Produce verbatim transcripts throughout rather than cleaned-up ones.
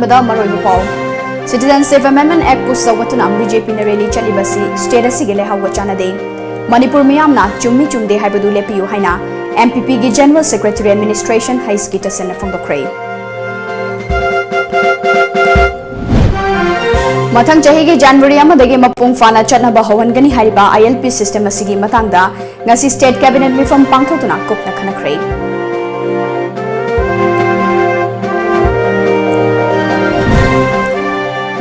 ꯕꯗ ꯃꯔꯨꯑꯣꯏꯕ ꯄꯥꯎ꯫ Citizenship Amendment Act ꯄꯨ ꯁꯧꯒꯠꯇꯨꯅ ꯕꯤ ꯖꯦ ꯄꯤꯅ ꯔꯦꯂꯤ ꯆꯠꯂꯤꯕꯁꯤ ꯁ꯭ꯇꯦꯠ ꯑꯁꯤꯒꯤ ꯂꯩꯍꯥꯎꯒ ꯆꯥꯟꯅꯗꯦ꯫ ꯃꯅꯤꯄꯨꯔ ꯃꯤꯌꯥꯝꯅ ꯆꯨꯝꯃꯤ ꯆꯨꯝꯗꯦ ꯍꯥꯏꯕꯗꯨ ꯂꯦꯞꯄꯤꯌꯨ ꯍꯥꯏꯅ ꯑꯦꯝ ꯄꯤ ꯄꯤꯒꯤ ꯖꯦꯅꯔꯦꯜ ꯁꯦꯀ꯭ꯔꯦꯇꯔꯤ ꯑꯦꯗꯃꯤꯅꯤꯁꯇ꯭ꯔꯦꯁꯟ ꯍꯩꯁ ꯒꯤꯇꯥꯁꯟꯅ ꯐꯣꯡꯗꯣꯛꯈ꯭ꯔꯦ꯫ ꯃꯊꯪ ꯆꯍꯤꯒꯤ ꯖꯅꯋꯥꯔꯤ ꯑꯃꯗꯒꯤ ꯃꯄꯨꯡ ꯐꯥꯅ ꯆꯠꯅꯕ ꯍꯧꯍꯟꯒꯅꯤ ꯍꯥꯏꯔꯤꯕ ꯑꯥꯏ ꯑꯦꯜ ꯄꯤ ꯁꯤꯁꯇꯦꯝ ꯑꯁꯤꯒꯤ ꯃꯇꯥꯡꯗ ꯉꯁꯤ ꯁ꯭ꯇꯦꯠ ꯀꯦꯕꯤꯅꯦꯠ ꯃꯤꯐꯝ ꯄꯥꯡꯊꯣꯛꯇꯨꯅ ꯀꯨꯞꯅ ꯈꯟꯅꯈ꯭ꯔꯦ꯫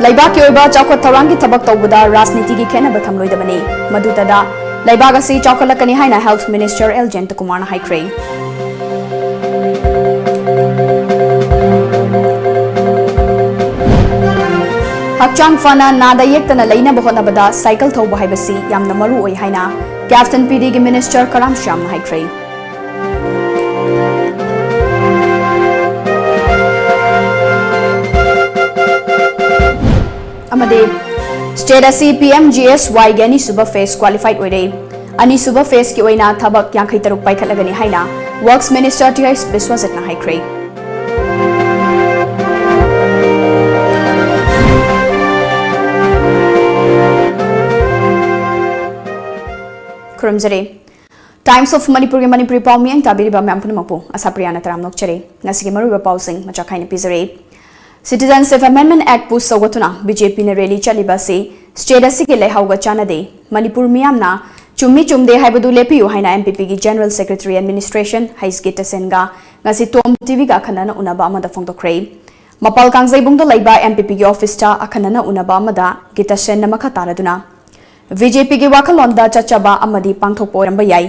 ꯂꯩꯕꯥꯛꯀꯤ ꯑꯣꯏꯕ ꯆꯥꯎꯈꯠ ꯊꯧꯔꯥꯡꯒꯤ ꯊꯕꯛ ꯇꯧꯕꯗ ꯔꯥꯖꯅꯤꯇꯤꯒꯤ ꯈꯦꯠꯅꯕ ꯊꯝꯂꯣꯏꯗꯕꯅꯤ꯫ ꯃꯗꯨꯇꯗ ꯂꯩꯕꯥꯛ ꯑꯁꯤ ꯆꯥꯎꯈꯠꯂꯛꯀꯅꯤ ꯍꯥꯏꯅ ꯍꯦꯜꯊ ꯃꯤꯅꯤꯁꯇꯔ ꯑꯦꯜ ꯖꯌꯟꯇꯀꯨꯃꯥꯔꯅ ꯍꯥꯏꯈ꯭ꯔꯦ꯫ ꯍꯛꯆꯥꯡ ꯐꯅ ꯅꯥꯗ ꯌꯦꯛꯇꯅ ꯂꯩꯅꯕ ꯍꯣꯠꯅꯕꯗ ꯁꯥꯏꯀꯜ ꯊꯧꯕ ꯍꯥꯏꯕꯁꯤ ꯌꯥꯝꯅ ꯃꯔꯨ ꯑꯣꯏ ꯍꯥꯏꯅ ꯀꯦꯞꯁ ꯑꯦꯟ ꯄꯤ ꯗꯤꯒꯤ ꯃꯤꯅꯤꯁꯇꯔ ꯀꯔꯥꯝ ꯁ꯭ꯌꯥꯝꯅ ꯍꯥꯏꯈ꯭ꯔꯦ꯫ ꯑꯃꯗꯤ ꯁ꯭ꯇꯦꯠ ꯑꯁꯤ ꯄꯤ ꯑꯦꯝ ꯖꯤ ꯑꯦꯁ ꯋꯥꯏꯒꯤ ꯑꯅꯤꯁꯨꯕ ꯐꯦꯁ ꯀ꯭ꯋꯥꯂꯤꯐꯥꯏꯗ ꯑꯣꯏꯔꯦ꯫ ꯑꯅꯤꯁꯨꯕ ꯐꯦꯁꯀꯤ ꯑꯣꯏꯅ ꯊꯕꯛ ꯌꯥꯡꯈꯩ ꯇꯔꯨꯛ ꯄꯥꯏꯈꯠꯂꯒꯅꯤ ꯍꯥꯏꯅ ꯋꯔꯛꯁ ꯃꯤꯅꯤꯁꯇꯔ ꯇꯤ ꯑꯩꯆ ꯕꯤꯁ꯭ꯋꯖꯤꯠꯅ ꯍꯥꯏꯈ꯭ꯔꯦ꯫ ꯈꯨꯔꯨꯝꯖꯔꯤ꯫ Times of ꯃꯅꯤꯄꯨꯔꯒꯤ ꯃꯅꯤꯄꯨꯔꯤ ꯄꯥꯎ ꯃꯤꯠꯌꯦꯡ ꯇꯥꯕꯤꯔꯤꯕ ꯃꯌꯥꯝ ꯄꯨꯝꯅꯃꯛꯄꯨ ꯑꯁꯥꯄ꯭ꯔꯤꯌꯥꯅ ꯇꯔꯥꯝꯅ ꯑꯣꯛꯆꯔꯤ꯫ ꯉꯁꯤꯒꯤ ꯃꯔꯨꯑꯣꯏꯕ ꯄꯥꯎꯁꯤꯡ ꯃꯆꯥ ꯈꯥꯏꯅ ꯄꯤꯖꯔꯤ꯫ Citizenship Amendment Act ꯄꯨ ꯁꯧꯒꯠꯇꯨꯅ ꯕꯤ ꯖꯦ ꯄꯤꯅ ꯔꯦꯂꯤ ꯆꯠꯂꯤꯕ ꯑꯁꯤ ꯁ꯭ꯇꯦꯠ ꯑꯁꯤꯒꯤ ꯂꯩꯍꯥꯎꯒ ꯆꯥꯟꯅꯗꯦ꯫ ꯃꯅꯤꯄꯨꯔ ꯃꯤꯌꯥꯝꯅ ꯆꯨꯝꯃꯤ ꯆꯨꯝꯗꯦ ꯍꯥꯏꯕꯗꯨ ꯂꯦꯞꯄꯤꯌꯨ ꯍꯥꯏꯅ ꯑꯦꯝ ꯄꯤ ꯄꯤꯒꯤ ꯖꯦꯅꯔꯦꯜ ꯁꯦꯀ꯭ꯔꯦꯇꯔꯤ ꯑꯦꯗꯃꯤꯅꯤꯁꯇ꯭ꯔꯦꯁꯟ ꯍꯩꯁ ꯒꯤꯇꯥꯁꯟꯒ ꯉꯁꯤ ꯇꯣꯝ ꯇꯤ ꯚꯤꯒ ꯑꯈꯟꯅꯅ ꯎꯅꯕ ꯑꯃꯗ ꯐꯣꯡꯗꯣꯛꯈ꯭ꯔꯦ꯫ ꯃꯄꯥꯜ ꯀꯥꯡꯖꯩꯕꯨꯡꯗ ꯂꯩꯕ ꯑꯦꯝ ꯄꯤ ꯄꯤꯒꯤ ꯑꯣꯐꯤꯁꯇ ꯑꯈꯟꯅꯅ ꯎꯅꯕ ꯑꯃꯗ ꯒꯤꯇꯥꯁꯟꯅ ꯃꯈꯥ ꯇꯥꯔꯗꯨꯅ, ꯕꯤ ꯖꯦ ꯄꯤꯒꯤ ꯋꯥꯈꯜꯂꯣꯟꯗ ꯆꯠꯆꯕ ꯑꯃꯗꯤ ꯄꯥꯡꯊꯣꯛꯄ ꯑꯣꯏꯔꯝꯕ ꯌꯥꯏ,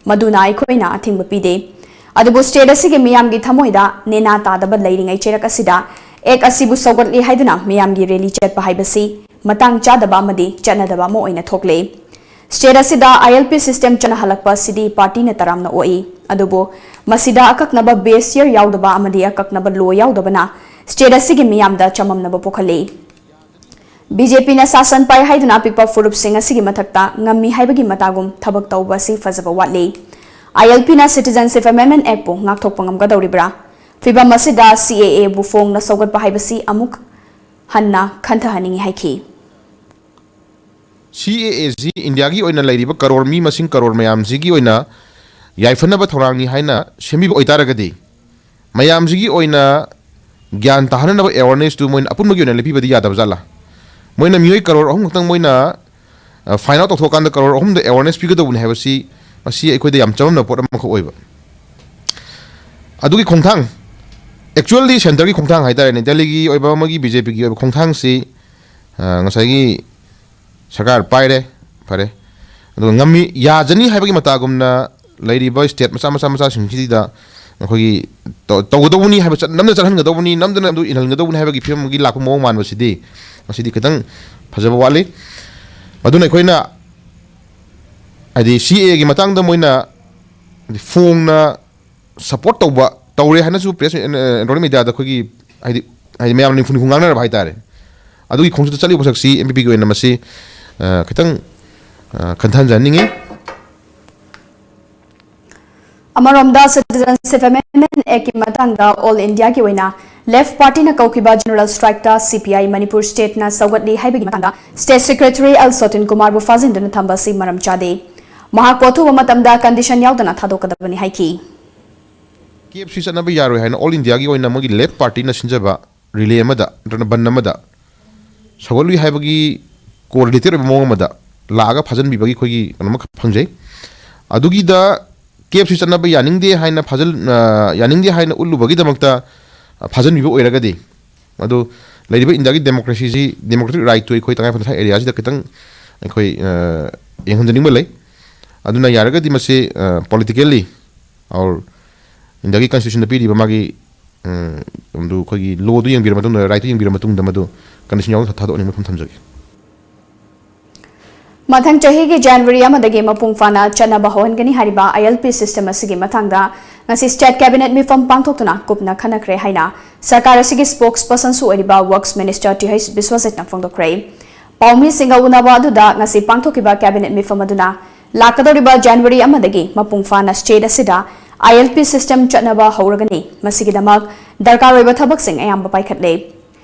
ꯃꯗꯨꯅ ꯑꯩꯈꯣꯏꯅ ꯑꯊꯤꯡꯕ ꯄꯤꯗꯦ꯫ ꯑꯗꯨꯕꯨ ꯁ꯭ꯇꯦꯠ ꯑꯁꯤꯒꯤ ꯃꯤꯌꯥꯝꯒꯤ ꯊꯃꯣꯏꯗ ꯅꯦꯅꯥ ꯇꯥꯗꯕ ꯂꯩꯔꯤꯉꯩ ꯆꯩꯔꯛ ꯑꯁꯤꯗ ꯑꯦꯛ ꯑꯁꯤꯕꯨ ꯁꯧꯒꯠꯂꯤ ꯍꯥꯏꯗꯨꯅ ꯃꯤꯌꯥꯝꯒꯤ ꯔꯦꯂꯤ ꯆꯠꯄ ꯍꯥꯏꯕꯁꯤ ꯃꯇꯥꯡ ꯆꯥꯗꯕ ꯑꯃꯗꯤ ꯆꯠꯅꯗꯕ ꯑꯃ ꯑꯣꯏꯅ ꯊꯣꯛꯂꯦ꯫ ꯁ꯭ꯇꯦꯠ ꯑꯁꯤꯗ ꯑꯥꯏ ꯑꯦꯜ ꯄꯤ ꯁꯤꯁꯇꯦꯝ ꯆꯠꯅꯍꯜꯂꯛꯄ ꯑꯁꯤꯗꯤ ꯄꯥꯔꯇꯤꯅ ꯇꯔꯥꯝꯅ ꯑꯣꯛꯏ꯫ ꯑꯗꯨꯕꯨ ꯃꯁꯤꯗ ꯑꯀꯛꯅꯕ ꯕꯦꯁ ꯌꯔ ꯌꯥꯎꯗꯕ ꯑꯃꯗꯤ ꯑꯀꯛꯅꯕ ꯂꯣ ꯌꯥꯎꯗꯕꯅ ꯁ꯭ꯇꯦꯠ ꯑꯁꯤꯒꯤ ꯃꯤꯌꯥꯝꯗ ꯆꯃꯝꯅꯕ ꯄꯣꯛꯍꯜꯂꯤ꯫ ꯕꯤ ꯖꯦ ꯄꯤꯅ ꯁꯥꯁꯟ ꯄꯥꯏ ꯍꯥꯏꯗꯨꯅ ꯑꯄꯤꯛꯄ ꯐꯨꯔꯨꯞꯁꯤꯡ ꯑꯁꯤꯒꯤ ꯃꯊꯛꯇ ꯉꯝꯃꯤ ꯍꯥꯏꯕꯒꯤ ꯃꯇꯥꯒꯨꯝ ꯊꯕꯛ ꯇꯧꯕ ꯑꯁꯤ ꯐꯖꯕ ꯋꯥꯠꯂꯤ꯫ ꯑꯥꯏ ꯑꯦꯜ ꯄꯤꯅ Citizenship Amendment Act ꯄꯨ ꯉꯥꯛꯊꯣꯛꯄ ꯉꯝꯒꯗꯧꯔꯤꯕ꯭ꯔꯥ? ꯐꯤꯚꯝ ꯑꯁꯤꯗ C A A ꯕꯨ ꯐꯣꯡꯅ ꯁꯧꯒꯠꯄ ꯍꯥꯏꯕꯁꯤ ꯑꯃꯨꯛ ꯍꯟꯅ ꯈꯟꯊꯍꯟꯅꯤꯡꯏ ꯍꯥꯏꯈꯤ꯫ C A A ꯁꯤ ꯏꯟꯗꯤꯌꯥꯒꯤ ꯑꯣꯏꯅ ꯂꯩꯔꯤꯕ ꯀꯔꯣꯔ, ꯃꯤ ꯃꯁꯤꯡ ꯀꯔꯣꯔ ꯃꯌꯥꯝꯁꯤꯒꯤ ꯑꯣꯏꯅ ꯌꯥꯏꯐꯅꯕ ꯊꯧꯔꯥꯡꯅꯤ ꯍꯥꯏꯅ ꯁꯦꯝꯕꯤꯕ ꯑꯣꯏꯇꯥꯔꯒꯗꯤ, ꯃꯌꯥꯝꯁꯤꯒꯤ ꯑꯣꯏꯅ ꯒ꯭ꯌꯥꯟ ꯇꯥꯍꯟꯅꯕ awareness ꯇꯨ ꯃꯣꯏꯅ ꯑꯄꯨꯟꯕꯒꯤ ꯑꯣꯏꯅ ꯂꯦꯞꯄꯤꯕꯗꯤ ꯌꯥꯗꯕ ꯖꯥꯠꯂꯥ? ꯃꯣꯏꯅ ꯃꯤꯑꯣꯏ ꯀꯔꯣꯔ ꯑꯍꯨꯝ ꯈꯛꯇꯪ ꯃꯣꯏꯅ, ꯑ, find out ꯇꯧꯊꯣꯛꯑꯀꯥꯟꯗ ꯀꯔꯣꯔ ꯑꯍꯨꯝꯗ awareness ꯄꯤꯒꯗꯧꯕꯅꯤ ꯍꯥꯏꯕꯁꯤ, ꯃꯁꯤ ꯑꯩꯈꯣꯏꯗ ꯌꯥꯝ ꯆꯃꯝꯅꯕ ꯄꯣꯠ ꯑꯃꯈꯛ ꯑꯣꯏꯕ꯫ ꯑꯗꯨꯒꯤ ꯈꯣꯡꯊꯥꯡ, actually centre ꯒꯤ ꯈꯣꯡꯊꯥꯡ ꯍꯥꯏꯇꯥꯔꯦꯅꯦ, ꯗꯦꯜꯂꯤꯒꯤ ꯑꯣꯏꯕ ꯑꯃꯒꯤ B J P ꯒꯤ ꯑꯣꯏꯕ ꯈꯣꯡꯊꯥꯡꯁꯤ, ꯑ, ꯉꯁꯥꯏꯒꯤ ꯁꯔꯀꯥꯔ ꯄꯥꯏꯔꯦ, ꯐꯔꯦ, ꯑꯗꯨꯒ ꯉꯝꯃꯤ, ꯌꯥꯖꯅꯤ ꯍꯥꯏꯕꯒꯤ ꯃꯇꯥꯒꯨꯝꯅ ꯂꯩꯔꯤꯕ state ꯃꯆꯥ ꯃꯆꯥ ꯃꯆꯥꯁꯤꯡꯁꯤꯗ ꯑꯩꯈꯣꯏꯒꯤ ꯇꯧ-, ꯇꯧꯒꯗꯧꯕꯅꯤ ꯍꯥꯏꯕ, ꯆꯠ-, ꯅꯝꯅ ꯆꯠꯍꯟꯒꯗꯧꯕꯅꯤ, ꯅꯝꯗꯅ ꯑꯗꯨ ꯏꯜꯍꯟꯒꯗꯧꯕꯅꯤ ꯍꯥꯏꯕꯒꯤ ꯐꯤꯕꯝ ꯑꯃꯒꯤ ꯂꯥꯛꯄ ꯃꯑꯣꯡ ꯃꯥꯟꯕꯁꯤꯗꯤ, ꯃꯁꯤꯗꯤ ꯈꯤꯇꯪ ꯐꯖꯕ ꯋꯥꯠꯂꯤ꯫ ꯑꯗꯨꯅ ꯑꯩꯈꯣꯏꯅ, ꯍꯥꯏꯗꯤ, C A A ꯒꯤ ꯃꯇꯥꯡꯗ ꯃꯣꯏꯅ, ꯍꯥꯏꯗꯤ, ꯐꯣꯡꯅ support ꯇꯧꯕ, ꯇꯧꯔꯦ ꯍꯥꯏꯅꯁꯨ press, ꯑ, electronic media ꯗ ꯑꯩꯈꯣꯏꯒꯤ, ꯍꯥꯏꯗꯤ, ꯍꯥꯏꯗꯤ, ꯃꯌꯥꯝ ꯅꯤꯐꯨ ꯅꯤꯐꯨ ꯉꯥꯡꯅꯔꯕ ꯍꯥꯏꯇꯥꯔꯦ꯫ ꯑꯗꯨꯒꯤ ꯈꯣꯡꯆꯠꯇ ꯆꯠꯂꯤꯕ ꯄꯣꯠꯁꯛꯁꯤ M P P ꯒꯤ ꯑꯣꯏꯅ ꯃꯁꯤ, ꯑ, ꯈꯤꯇꯪ, ꯑ, ꯈꯟꯊꯍꯟꯖꯍꯟꯅꯤꯡꯉꯤ꯫ ꯑꯃꯔꯣꯝꯗ, Citizenship Amendment Act ꯀꯤ ꯃꯇꯥꯡꯗ All India ꯒꯤ ꯑꯣꯏꯅ Left Party ꯅ ꯀꯧꯈꯤꯕ General Strike ꯇ C P I Manipur state ꯅ ꯁꯧꯒꯠꯂꯤ ꯍꯥꯏꯕꯒꯤ ꯃꯇꯥꯡꯗ State Secretary L ꯁꯣꯇꯤꯟ ꯀꯨꯃꯥꯔꯕꯨ ꯐꯥꯖꯤꯟꯗꯨꯅ ꯊꯝꯕ ꯑꯁꯤ ꯃꯔꯝ ꯆꯥꯗꯦ꯫ ꯃꯍꯥꯛꯄꯨ ꯑꯊꯨꯕ ꯃꯇꯝꯗ condition ꯌꯥꯎꯗꯅ ꯊꯥꯗꯣꯛꯀꯗꯕꯅꯤ ꯍꯥꯏꯈꯤ꯫ K F C ꯆꯠꯅꯕ ꯌꯥꯔꯣꯏ ꯍꯥꯏꯅ All India ꯒꯤ ꯑꯣꯏꯅ ꯃꯣꯏꯒꯤ Left Party ꯅ ꯁꯤꯟꯖꯕ relay ꯑꯃꯗ ꯅꯠꯇ꯭ꯔꯒ ꯕꯟ ꯑꯃꯗ ꯁꯧꯒꯠꯂꯨꯏ ꯍꯥꯏꯕꯒꯤ correlated ꯑꯣꯏꯕ ꯃꯑꯣꯡ ꯑꯃꯗ ꯂꯥꯛꯑꯒ ꯐꯥꯖꯤꯟꯕꯤꯕꯒꯤ ꯑꯩꯈꯣꯏꯒꯤ ꯀꯩꯅꯣ ꯑꯃꯈꯛ ꯐꯪꯖꯩ꯫ ꯑꯗꯨꯒꯤꯗ K F C ꯆꯠꯅꯕ ꯌꯥꯅꯤꯡꯗꯦ ꯍꯥꯏꯅ ꯐꯥꯖꯤꯜ-, ꯑ, ꯌꯥꯅꯤꯡꯗꯦ ꯍꯥꯏꯅ ꯎꯠꯂꯨꯕꯒꯤꯗꯃꯛꯇ, ꯑ, ꯐꯥꯖꯤꯟꯕꯤꯕ ꯑꯣꯏꯔꯒꯗꯤ, ꯑꯗꯨ ꯂꯩꯔꯤꯕ ꯏꯟꯗꯤꯌꯥꯒꯤ democracy ꯁꯤ, democratic right ꯇꯨ ꯑꯩꯈꯣꯏ ꯇꯉꯥꯏ ꯐꯗꯅ ꯁ꯭ꯋꯥꯏ area ꯁꯤꯗ ꯈꯤꯇꯪ ꯑꯩꯈꯣꯏ, ꯑ, ꯌꯦꯡꯍꯟꯖꯅꯤꯡꯕ ꯂꯩ꯫ ꯑꯗꯨꯅ ꯌꯥꯔꯒꯗꯤ ꯃꯁꯤ, ꯑ, politically or ꯏꯟꯗꯤꯌꯥꯒꯤ constitution ꯗ ꯄꯤꯔꯤꯕ ꯃꯥꯒꯤ, ꯎꯝ, ꯑꯗꯨ ꯑꯩꯈꯣꯏꯒꯤ law ꯗꯨ ꯌꯦꯡꯕꯤꯔ ꯃꯇꯨꯡꯗ, right ꯇꯨ ꯌꯦꯡꯕꯤꯔ ꯃꯇꯨꯡꯗ ꯃꯗꯨ condition ꯌꯥꯎꯅ ꯊꯥꯗꯣꯛꯍꯟꯅꯤꯡꯕ ꯋꯥꯐꯝ ꯊꯝꯖꯒꯦ꯫ ꯃꯊꯪ ꯆꯍꯤꯒꯤ January ꯑꯃꯗꯒꯤ ꯃꯄꯨꯡ ꯐꯥꯅ ꯆꯠꯅꯕ ꯍꯧꯍꯟꯒꯅꯤ ꯍꯥꯏꯔꯤꯕ I L P system ꯑꯁꯤꯒꯤ ꯃꯇꯥꯡꯗ ꯉꯁꯤ State Cabinet ꯃꯤꯐꯝ ꯄꯥꯡꯊꯣꯛꯇꯨꯅ ꯀꯨꯞꯅ ꯈꯟꯅꯈ꯭ꯔꯦ ꯍꯥꯏꯅ ꯁꯔꯀꯥꯔ ꯑꯁꯤꯒꯤ spokesperson ꯁꯨ ꯑꯣꯏꯔꯤꯕ Works Minister ꯇꯤ ꯍꯩꯆ ꯕꯤꯁ꯭ꯋꯖꯤꯠꯅ ꯐꯣꯡꯗꯣꯛꯈ꯭ꯔꯦ꯫ ꯄꯥꯎꯃꯤꯁꯤꯡꯒ ꯎꯅꯕ ꯑꯗꯨꯗ ꯉꯁꯤ ꯄꯥꯡꯊꯣꯛꯈꯤꯕ Cabinet ꯃꯤꯐꯝ ꯑꯗꯨꯅ ꯂꯥꯛꯀꯗꯧꯔꯤꯕ January ꯑꯃꯗꯒꯤ ꯃꯄꯨꯡ ꯐꯥꯅ state ꯑꯁꯤꯗ I L P system ꯆꯠꯅꯕ ꯍꯧꯔꯒꯅꯤ꯫ ꯃꯁꯤꯒꯤꯗꯃꯛ ꯗꯔꯀꯥꯔ ꯑꯣꯏꯕ ꯊꯕꯛꯁꯤꯡ ꯑꯌꯥꯝꯕ ꯄꯥꯏꯈꯠꯂꯦ꯫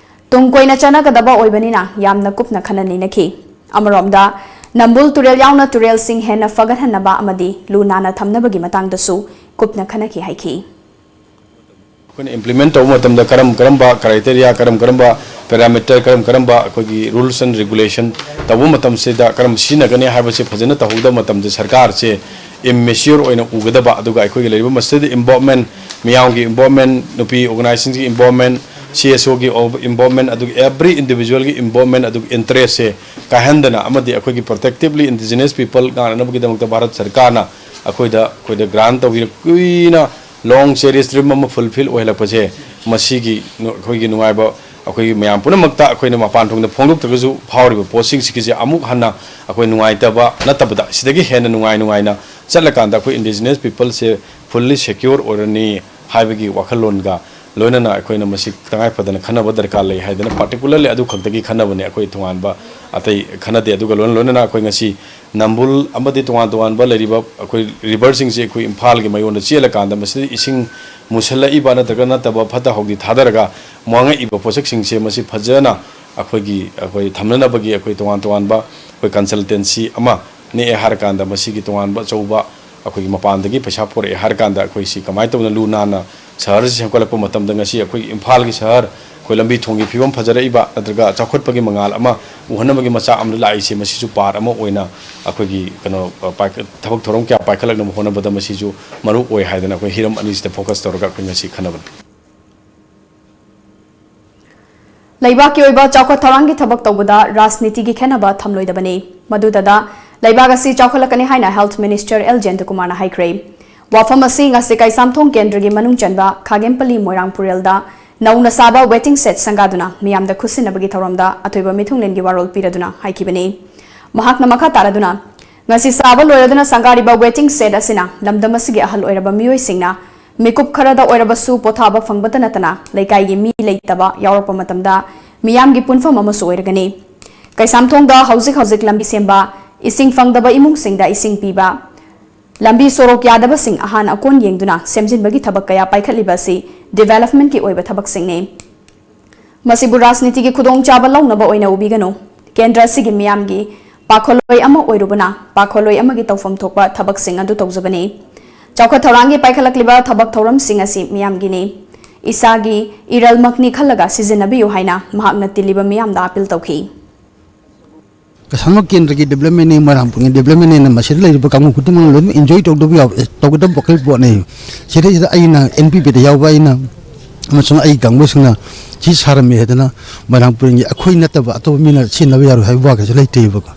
ꯇꯨꯡ ꯀꯣꯏꯅ ꯆꯠꯅꯒꯗꯕ ꯑꯣꯏꯕꯅꯤꯅ ꯌꯥꯝꯅ ꯀꯨꯞꯅ ꯈꯟꯅ ꯅꯩꯅꯈꯤ꯫ ꯑꯃꯔꯣꯝꯗ, ꯅꯝꯕꯨꯜ ꯇꯨꯔꯦꯜ ꯌꯥꯎꯅ ꯇꯨꯔꯦꯜꯁꯤꯡ ꯍꯦꯟꯅ ꯐꯒꯠꯍꯟꯅꯕ ꯑꯃꯗꯤ ꯂꯨ ꯅꯥꯟꯅ ꯊꯝꯅꯕꯒꯤ ꯃꯇꯥꯡꯗꯁꯨ ꯀꯨꯞꯅ ꯈꯟꯅꯈꯤ ꯍꯥꯏꯈꯤ꯫ ꯑꯩꯈꯣꯏꯅ implement ꯇꯧꯕ ꯃꯇꯝꯗ ꯀꯔꯝ ꯀꯔꯝꯕ criteria, ꯀꯔꯝ ꯀꯔꯝꯕ parameter, ꯀꯔꯝ ꯀꯔꯝꯕ ꯑꯩꯈꯣꯏꯒꯤ rules and regulation ꯇꯧꯕ ꯃꯇꯝꯁꯤꯗ ꯀꯔꯝ ꯁꯤꯖꯤꯟꯅꯒꯅꯤ ꯍꯥꯏꯕꯁꯦ ꯐꯖꯅ ꯇꯧꯍꯧꯗꯕ ꯃꯇꯝꯗ ꯁꯔꯀꯥꯔꯁꯦ immature ꯑꯣꯏꯅ ꯎꯒꯗꯕ, ꯑꯗꯨꯒ ꯑꯩꯈꯣꯏꯒꯤ ꯂꯩꯔꯤꯕ ꯃꯁꯤꯗ involvement, ꯃꯤꯌꯥꯝꯒꯤ involvement, ꯅꯨꯄꯤ organizationꯒꯤ involvement, C S Oꯒꯤ involvement, ꯑꯗꯨꯒ every individualꯒꯤ involvement, ꯑꯗꯨꯒ interestꯁꯦ ꯀꯥꯏꯍꯟꯗꯅ ꯑꯃꯗꯤ ꯑꯩꯈꯣꯏꯒꯤ protectively indigenous people ꯉꯥꯛꯅꯅꯕꯒꯤꯗꯃꯛꯇ ꯚꯥꯔꯠ ꯁꯔꯀꯥꯔꯅ ꯑꯩꯈꯣꯏꯗ ꯑꯩꯈꯣꯏꯗ grant ꯇꯧꯕꯤꯔꯛ ꯀꯨꯏꯅ long cherish dream ꯑꯃ fulfill ꯑꯣꯏꯍꯜꯂꯛꯄꯁꯦ, ꯃꯁꯤꯒꯤ ꯅꯨ- ꯑꯩꯈꯣꯏꯒꯤ ꯅꯨꯡꯉꯥꯏꯕ, ꯑꯩꯈꯣꯏꯒꯤ ꯃꯌꯥꯝ ꯄꯨꯝꯅꯃꯛꯇ ꯑꯩꯈꯣꯏꯅ ꯃꯄꯥꯟ ꯊꯣꯡꯗ ꯐꯣꯡꯗꯣꯛꯇ꯭ꯔꯒꯁꯨ ꯐꯥꯎꯔꯤꯕ ꯄꯣꯠꯁꯤꯡꯁꯤꯒꯤꯁꯦ ꯑꯃꯨꯛ ꯍꯟꯅ ꯑꯩꯈꯣꯏ ꯅꯨꯡꯉꯥꯏꯇꯕ ꯅꯠꯇꯕꯗ, ꯁꯤꯗꯒꯤ ꯍꯦꯟꯅ ꯅꯨꯡꯉꯥꯏ ꯅꯨꯡꯉꯥꯏꯅ ꯆꯠꯂꯀꯥꯟꯗ ꯑꯩꯈꯣꯏ indigenous peopleꯁꯦ fully secure ꯑꯣꯏꯔꯅꯤ ꯍꯥꯏꯕꯒꯤ ꯋꯥꯈꯜꯂꯣꯟꯒ ꯂꯣꯏꯅꯅ ꯑꯩꯈꯣꯏꯅ ꯃꯁꯤ ꯇꯉꯥꯏ ꯐꯗꯅ ꯈꯟꯅꯕ ꯗꯔꯀꯥꯔ ꯂꯩ ꯍꯥꯏꯗꯅ particularly ꯑꯗꯨ ꯈꯛꯇꯒꯤ ꯈꯟꯅꯕꯅꯦ꯫ ꯑꯩꯈꯣꯏ ꯇꯣꯉꯥꯟꯕ ꯑꯇꯩ ꯈꯟꯅꯗꯦ꯫ ꯑꯗꯨꯒ ꯂꯣꯏꯅ ꯂꯣꯏꯅꯅ ꯑꯩꯈꯣꯏ ꯉꯁꯤ ꯅꯝꯕꯨꯜ ꯑꯃꯗꯤ ꯇꯣꯉꯥꯟ ꯇꯣꯉꯥꯟꯕ ꯂꯩꯔꯤꯕ ꯑꯩꯈꯣꯏ riverꯁꯤꯡꯁꯦ ꯑꯩꯈꯣꯏ ꯏꯝꯐꯥꯜꯒꯤ ꯃꯌꯣꯟꯗ ꯆꯦꯜꯂꯀꯥꯟꯗ ꯃꯁꯤꯗ ꯏꯁꯤꯡ ꯃꯨꯁꯜꯂꯛꯏꯕ ꯅꯠꯇ꯭ꯔꯒ ꯅꯠꯇꯕ ꯐꯠꯇ ꯍꯥꯎꯗꯤ ꯊꯥꯗꯔꯒ ꯃꯥꯡꯉꯛꯏꯕ ꯄꯣꯠꯁꯛꯁꯤꯡꯁꯦ ꯃꯁꯤ ꯐꯖꯅ ꯑꯩꯈꯣꯏꯒꯤ ꯑꯩꯈꯣꯏ ꯊꯝꯅꯅꯕꯒꯤ ꯑꯩꯈꯣꯏ ꯇꯣꯉꯥꯟ ꯇꯣꯉꯥꯟꯕ ꯑꯩꯈꯣꯏ consultancy ꯑꯃ ꯅꯦꯛꯑꯦ ꯍꯥꯏꯔꯀꯥꯟꯗ ꯃꯁꯤꯒꯤ ꯇꯣꯉꯥꯟꯕ ꯑꯆꯧꯕ ꯑꯩꯈꯣꯏꯒꯤ ꯃꯄꯥꯟꯗꯒꯤ ꯄꯩꯁꯥ ꯄꯨꯔꯛꯑꯦ ꯍꯥꯏꯔꯀꯥꯟꯗ ꯑꯩꯈꯣꯏ ꯁꯤ ꯀꯃꯥꯏꯅ ꯇꯧꯗꯅ ꯂꯨ ꯅꯥꯟꯅ ꯁꯍꯔꯁꯤ ꯁꯦꯝꯒꯠꯂꯛꯄ ꯃꯇꯝꯗ ꯉꯁꯤ ꯑꯩꯈꯣꯏꯒꯤ ꯏꯝꯐꯥꯜꯒꯤ ꯁꯍꯔ ꯑꯩꯈꯣꯏ ꯂꯝꯕꯤ ꯊꯣꯡꯒꯤ ꯐꯤꯕꯝ ꯐꯖꯔꯛꯏꯕ ꯅꯠꯇ꯭ꯔꯒ ꯆꯥꯎꯈꯠꯄꯒꯤ ꯃꯉꯥꯜ ꯑꯃ ꯎꯍꯟꯅꯕꯒꯤ ꯃꯆꯥꯛ ꯑꯃꯗ ꯂꯥꯛꯏꯁꯦ, ꯃꯁꯤꯁꯨ part ꯑꯃ ꯑꯣꯏꯅ ꯑꯩꯈꯣꯏꯒꯤ ꯀꯩꯅꯣ ꯄꯥꯏꯈꯠ- ꯊꯕꯛ ꯊꯧꯔꯝ ꯀꯌꯥ ꯄꯥꯏꯈꯠꯂꯛꯅꯕ ꯍꯣꯠꯅꯕꯗ ꯃꯁꯤꯁꯨ ꯃꯔꯨ ꯑꯣꯏ ꯍꯥꯏꯗꯅ ꯑꯩꯈꯣꯏ ꯍꯤꯔꯝ ꯑꯅꯤꯁꯤꯗ focus ꯇꯧꯔꯒ ꯑꯩꯈꯣꯏ ꯉꯁꯤ ꯈꯟꯅꯕꯅꯤ꯫ ꯂꯩꯕꯥꯛꯀꯤ ꯑꯣꯏꯕ ꯆꯥꯎꯈꯠ ꯊꯧꯔꯥꯡꯒꯤ ꯊꯕꯛ ꯇꯧꯕꯗ ꯔꯥꯖꯅꯤꯇꯤꯒꯤ ꯈꯦꯠꯅꯕ ꯊꯝꯂꯣꯏꯗꯕꯅꯤ꯫ ꯃꯗꯨꯗꯇ ꯂꯩꯕꯥꯛ ꯑꯁꯤ ꯆꯥꯎꯈꯠꯂꯛꯀꯅꯤ ꯍꯥꯏꯅ health minister L ꯖꯌꯟꯇꯀꯨꯃꯥꯔꯅ ꯍꯥꯏꯈ꯭ꯔꯦ꯫ ꯋꯥꯐꯝ ꯑꯁꯤ ꯉꯁꯤ ꯀꯩꯁꯥꯝꯊꯣꯡ ꯀꯦꯟꯗ꯭ꯔꯒꯤ ꯃꯅꯨꯡ ꯆꯟꯕ ꯈꯥꯒꯦꯝꯄꯜꯂꯤ ꯃꯣꯏꯔꯥꯡ ꯄꯨꯔꯦꯜꯗ ꯅꯧꯅ ꯁꯥꯕ waiting shed ꯁꯪꯒꯥꯗꯨꯅ ꯃꯤꯌꯥꯝꯗ ꯈꯨꯠꯁꯤꯟꯅꯕꯒꯤ ꯊꯧꯔꯝꯗ ꯑꯊꯣꯏꯕ ꯃꯤꯊꯨꯡꯂꯦꯟꯒꯤ ꯋꯥꯔꯣꯜ ꯄꯤꯔꯗꯨꯅ ꯍꯥꯏꯈꯤꯕꯅꯤ꯫ ꯃꯍꯥꯛꯅ ꯃꯈꯥ ꯇꯥꯔꯗꯨꯅ, ꯉꯁꯤ ꯁꯥꯕ ꯂꯣꯏꯔꯗꯨꯅ ꯁꯪꯒꯥꯔꯤꯕ waiting shed ꯑꯁꯤꯅ ꯂꯝꯗꯝ ꯑꯁꯤꯒꯤ ꯑꯍꯜ ꯑꯣꯏꯔꯕ ꯃꯤꯑꯣꯏꯁꯤꯡꯅ ꯃꯤꯀꯨꯞ ꯈꯔꯗ ꯑꯣꯏꯔꯕꯁꯨ ꯄꯣꯊꯥꯕ ꯐꯪꯕꯇ ꯅꯠꯇꯅ ꯂꯩꯀꯥꯏꯒꯤ ꯃꯤ ꯂꯩꯇꯕ ꯌꯥꯎꯔꯛꯄ ꯃꯇꯝꯗ ꯃꯤꯌꯥꯝꯒꯤ ꯄꯨꯟꯐꯝ ꯑꯃꯁꯨ ꯑꯣꯏꯔꯒꯅꯤ꯫ ꯀꯩꯁꯥꯝꯊꯣꯡꯗ ꯍꯧꯖꯤꯛ ꯍꯧꯖꯤꯛ ꯂꯝꯕꯤ ꯁꯦꯝꯕ, ꯏꯁꯤꯡ ꯐꯪꯗꯕ ꯏꯃꯨꯡꯁꯤꯡꯗ ꯏꯁꯤꯡ ꯄꯤꯕ, ꯂꯝꯕꯤ ꯁꯣꯔꯣꯛ ꯌꯥꯗꯕꯁꯤꯡ ꯑꯍꯥꯟ ꯑꯀꯣꯟ ꯌꯦꯡꯗꯨꯅ ꯁꯦꯝꯖꯤꯟꯕꯒꯤ ꯊꯕꯛ ꯀꯌꯥ ꯄꯥꯏꯈꯠꯂꯤꯕ ꯑꯁꯤ developmentꯀꯤ ꯑꯣꯏꯕ ꯊꯕꯛꯁꯤꯡꯅꯤ꯫ ꯃꯁꯤꯕꯨ ꯔꯥꯖꯅꯤꯇꯤꯒꯤ ꯈꯨꯗꯣꯡꯆꯥꯕ ꯂꯧꯅꯕ ꯑꯣꯏꯅ ꯎꯕꯤꯒꯅꯨ꯫ ꯀꯦꯟꯗ꯭ꯔ ꯑꯁꯤꯒꯤ ꯃꯤꯌꯥꯝꯒꯤ ꯄꯥꯈꯣꯜꯂꯣꯏ ꯑꯃ ꯑꯣꯏꯔꯨꯕꯅ ꯄꯥꯈꯣꯜꯂꯣꯏ ꯑꯃꯒꯤ ꯇꯧꯐꯝ ꯊꯣꯛꯄ ꯊꯕꯛꯁꯤꯡ ꯑꯗꯨ ꯇꯧꯖꯕꯅꯤ꯫ ꯆꯥꯎꯈꯠ ꯊꯧꯔꯥꯡꯒꯤ ꯄꯥꯏꯈꯠꯂꯛꯂꯤꯕ ꯊꯕꯛ ꯊꯧꯔꯝꯁꯤꯡ ꯑꯁꯤ ꯃꯤꯌꯥꯝꯒꯤꯅꯤ꯫ ꯏꯁꯥꯒꯤ ꯏꯔꯜꯃꯛꯅꯤ ꯈꯜꯂꯒ ꯁꯤꯖꯤꯟꯅꯕꯤꯌꯨ ꯍꯥꯏꯅ ꯃꯍꯥꯛꯅ ꯇꯤꯜꯂꯤꯕ ꯃꯤꯌꯥꯝꯗ ꯑꯥꯄꯤꯜ ꯇꯧꯈꯤ꯫ ꯀꯁꯥꯔꯃꯥ ꯀꯦꯟꯗ꯭ꯔꯒꯤ developmentꯅꯤ, ꯃꯣꯏꯔꯥꯡꯄꯨꯡꯒꯤ developmentꯅ ꯃꯁꯤꯗ ꯂꯩꯔꯤꯕ ꯀꯥꯡꯕꯨ ꯈꯨꯗꯤꯡꯃꯛꯅ ꯂꯣꯏꯅꯃꯛ enjoy ꯇꯧꯗꯕ ꯌꯥꯕ, ꯑꯦ, ꯇꯧꯒꯗꯕ ꯋꯥꯈꯜ ꯄꯣꯠꯅꯤ꯫ ꯁꯤꯗꯩꯁꯤꯗ ꯑꯩꯅ, NPPꯗ ꯌꯥꯎꯕ ꯑꯩꯅ ꯑꯃꯁꯨꯡ ꯑꯩ ꯀꯥꯡꯕꯨꯁꯤꯡꯅ ꯁꯤ ꯁꯥꯔꯝꯃꯤ ꯍꯥꯏꯗꯅ ꯃꯣꯏꯔꯥꯡꯄꯨꯡꯒꯤ ꯑꯩꯈꯣꯏ ꯅꯠꯇꯕ ꯑꯇꯣꯞꯄ ꯃꯤꯅ ꯁꯤꯖꯤꯟꯅꯕ ꯌꯥꯔꯣꯏ ꯍꯥꯏꯕ ꯋꯥ ꯀꯩꯁꯨ ꯂꯩꯇꯦꯕꯀꯣ꯫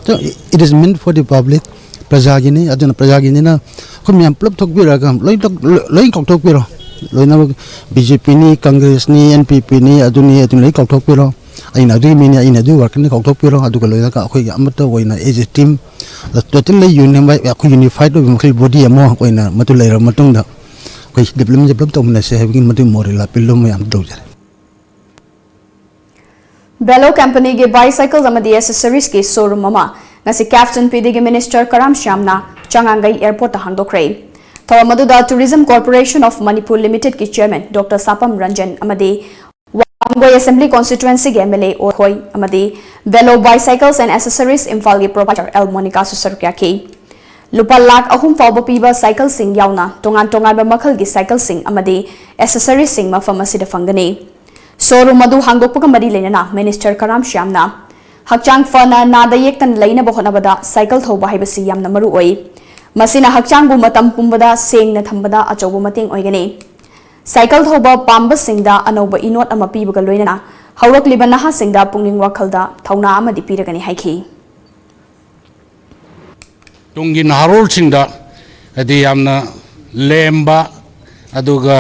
So, it is meant for the public, ꯄ꯭ꯔꯖꯥꯒꯤꯅꯤ꯫ ꯑꯗꯨꯅ ꯄ꯭ꯔꯖꯥꯒꯤꯅꯤꯅ ꯑꯩꯈꯣꯏ ꯃꯌꯥꯝ ꯄꯨꯂꯞ ꯊꯣꯛꯄꯤꯔꯒ ꯂꯣꯏ ꯊꯣꯛ-, ꯂꯣꯏ ꯀꯥꯎꯊꯣꯛꯄꯤꯔꯣ꯫ ꯂꯣꯏꯅꯃꯛ BJPꯅꯤ, Congressꯅꯤ, NPPꯅꯤ, ꯑꯗꯨꯅꯤ, ꯑꯗꯨꯅꯤ ꯂꯣꯏ ꯀꯥꯎꯊꯣꯛꯄꯤꯔꯣ꯫ ꯑꯩꯅ ꯑꯗꯨꯒꯤ ꯃꯤꯅꯤ, ꯑꯩꯅ ꯑꯗꯨꯒꯤ workerꯅꯤ ꯀꯥꯎꯊꯣꯛꯄꯤꯔꯣ꯫ ꯑꯗꯨꯒ ꯂꯣꯏꯅꯒ ꯑꯩꯈꯣꯏꯒꯤ ꯑꯃꯠꯇ ꯑꯣꯏꯅ as a team, totally unify, ꯑꯩꯈꯣꯏ unified ꯑꯣꯏꯕ ꯃꯈꯩ body ꯑꯃ ꯑꯣꯏꯅ ꯃꯗꯨ ꯂꯩꯔꯕ ꯃꯇꯨꯡꯗ ꯑꯩꯈꯣꯏ developmentꯁꯦ ꯄꯨꯂꯞ ꯇꯧꯃꯤꯟꯅꯁꯦ ꯍꯥꯏꯕꯒꯤ ꯃꯗꯨꯒꯤ moral appeal ꯑꯃ ꯌꯥꯝ ꯇꯧꯖꯔꯤ꯫ Velo companyꯒꯤ bicycle ꯑꯃꯗꯤ accessoriesꯀꯤ showroom ꯑꯃ ꯉꯁꯤ CAF Chanpydeeꯒꯤ Minister ꯀꯔꯥꯝ ꯁ꯭ꯌꯥꯝꯅ ꯆꯉꯥꯡꯒꯩ airportꯇ ꯍꯥꯡꯗꯣꯛꯈ꯭ꯔꯦ꯫ ꯊꯧꯔꯝ ꯑꯗꯨꯗ Tourism Corporation of Manipur Limitedꯀꯤ Chairman Doctor ꯁꯥꯄꯝ Ranjan ꯑꯃꯗꯤ ꯋꯥꯡꯒꯣꯏ Assembly Constituencyꯒꯤ MLA ꯑꯣ ꯍꯣꯏ ꯑꯃꯗꯤ Velo Bicycles and Accessories ꯏꯝꯐꯥꯜꯒꯤ proprietor ꯑꯦꯜ ꯃꯣꯅꯤꯀꯥꯁꯨ ꯁꯔꯨꯛ ꯌꯥꯈꯤ꯫ ꯂꯨꯄꯥ ꯂꯥꯈ ꯑꯍꯨꯝ ꯐꯥꯎꯕ ꯄꯤꯕ cycleꯁꯤꯡ ꯌꯥꯎꯅ ꯇꯣꯉꯥꯟ ꯇꯣꯉꯥꯟꯕ ꯃꯈꯜꯒꯤ cycleꯁꯤꯡ ꯑꯃꯗꯤ accessoriesꯁꯤꯡ ꯃꯐꯝ ꯑꯁꯤꯗ ꯐꯪꯒꯅꯤ꯫ Showroom ꯑꯗꯨ ꯍꯥꯡꯗꯣꯛꯄꯒ ꯃꯔꯤ ꯂꯩꯅꯅ Minister ꯀꯔꯥꯝ ꯁ꯭ꯌꯥꯝꯅ ꯍꯛꯆꯥꯡ ꯐꯅ ꯅꯥꯗ ꯌꯦꯛꯇꯅ ꯂꯩꯅꯕ ꯍꯣꯠꯅꯕꯗ cycle ꯊꯧꯕ ꯍꯥꯏꯕꯁꯤ ꯌꯥꯝꯅ ꯃꯔꯨ ꯑꯣꯏ꯫ ꯃꯁꯤꯅ ꯍꯛꯆꯥꯡꯕꯨ ꯃꯇꯝ ꯄꯨꯝꯕꯗ ꯁꯦꯡꯅ ꯊꯝꯕꯗ ꯑꯆꯧꯕ ꯃꯇꯦꯡ ꯑꯣꯏꯒꯅꯤ꯫ Cycle ꯊꯧꯕ ꯄꯥꯝꯕꯁꯤꯡꯗ ꯑꯅꯧꯕ ꯏꯅꯣꯠ ꯑꯃ ꯄꯤꯕꯒ ꯂꯣꯏꯅꯅ ꯍꯧꯔꯛꯂꯤꯕ ꯅꯍꯥꯁꯤꯡꯗ ꯄꯨꯛꯅꯤꯡ ꯋꯥꯈꯜꯗ ꯊꯧꯅꯥ ꯑꯃꯗꯤ ꯄꯤꯔꯒꯅꯤ ꯍꯥꯏꯈꯤ꯫ ꯇꯨꯡꯒꯤ ꯅꯍꯥꯔꯣꯜꯁꯤꯡꯗ ꯍꯥꯏꯗꯤ ꯌꯥꯝꯅ ꯂꯦꯝꯕ ꯑꯗꯨꯒ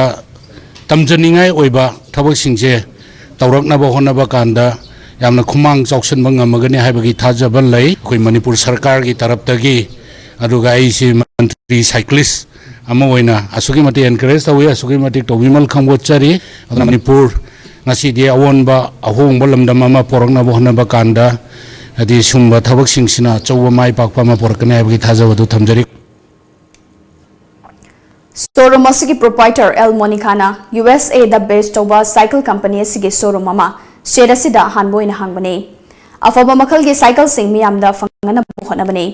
ꯇꯝꯖꯅꯤꯡꯉꯥꯏ ꯑꯣꯏꯕ ꯊꯕꯛꯁꯤꯡꯁꯦ ꯇꯧꯔꯛꯅꯕ ꯍꯣꯠꯅꯕ ꯀꯥꯟꯗ ꯌꯥꯝꯅ ꯈꯨꯃꯥꯡ ꯆꯥꯎꯁꯤꯟꯕ ꯉꯝꯃꯒꯅꯤ ꯍꯥꯏꯕꯒꯤ ꯊꯥꯖꯕ ꯂꯩ꯫ ꯑꯩꯈꯣꯏ ꯃꯅꯤꯄꯨꯔ ꯁꯔꯀꯥꯔꯒꯤ ꯇꯔꯞꯇꯒꯤ, ꯑꯗꯨꯒ ꯑꯩꯁꯤ ꯃꯟꯇ꯭ꯔꯤ cyclist ꯑꯃ ꯑꯣꯏꯅ ꯑꯁꯨꯛꯀꯤ ꯃꯇꯤꯛ encourage ꯇꯧꯏ, ꯑꯁꯨꯛꯀꯤ ꯃꯇꯤꯛ ꯇꯧꯕꯤꯃꯜ ꯈꯪꯕꯣꯠꯆꯔꯤ꯫ ꯑꯗꯨꯅ ꯃꯅꯤꯄꯨꯔ ꯉꯁꯤꯗꯤ ꯑꯑꯣꯟꯕ ꯑꯍꯣꯡꯕ ꯂꯝꯗꯝ ꯑꯃ ꯄꯣꯔꯛꯅꯕ ꯍꯣꯠꯅꯕ ꯀꯥꯟꯗ ꯍꯥꯏꯗꯤ ꯁꯨꯝꯕ ꯊꯕꯛꯁꯤꯡꯁꯤꯅ ꯑꯆꯧꯕ ꯃꯥꯏ ꯄꯥꯛꯄ ꯑꯃ ꯄꯣꯔꯛꯀꯅꯤ ꯍꯥꯏꯕꯒꯤ ꯊꯥꯖꯕ ꯑꯗꯨ ꯊꯝꯖꯔꯤ꯫ Showroom ꯑꯁꯤꯒꯤ proprietor ꯑꯦꯜ ꯃꯣꯅꯤꯀꯥꯅ ꯌꯨ ꯑꯦꯁ ꯑꯦꯗ base ꯇꯧꯕ cycle company ꯑꯁꯤꯒꯤ showroom ꯑꯃ state ꯑꯁꯤꯗ ꯑꯍꯥꯟꯕ ꯑꯣꯏꯅ ꯍꯥꯡꯕꯅꯤ꯫ ꯑꯐꯕ ꯃꯈꯜꯒꯤ cycleꯁꯤꯡ ꯃꯤꯌꯥꯝꯗ ꯐꯪꯅꯅꯕ ꯍꯣꯠꯅꯕꯅꯤ꯫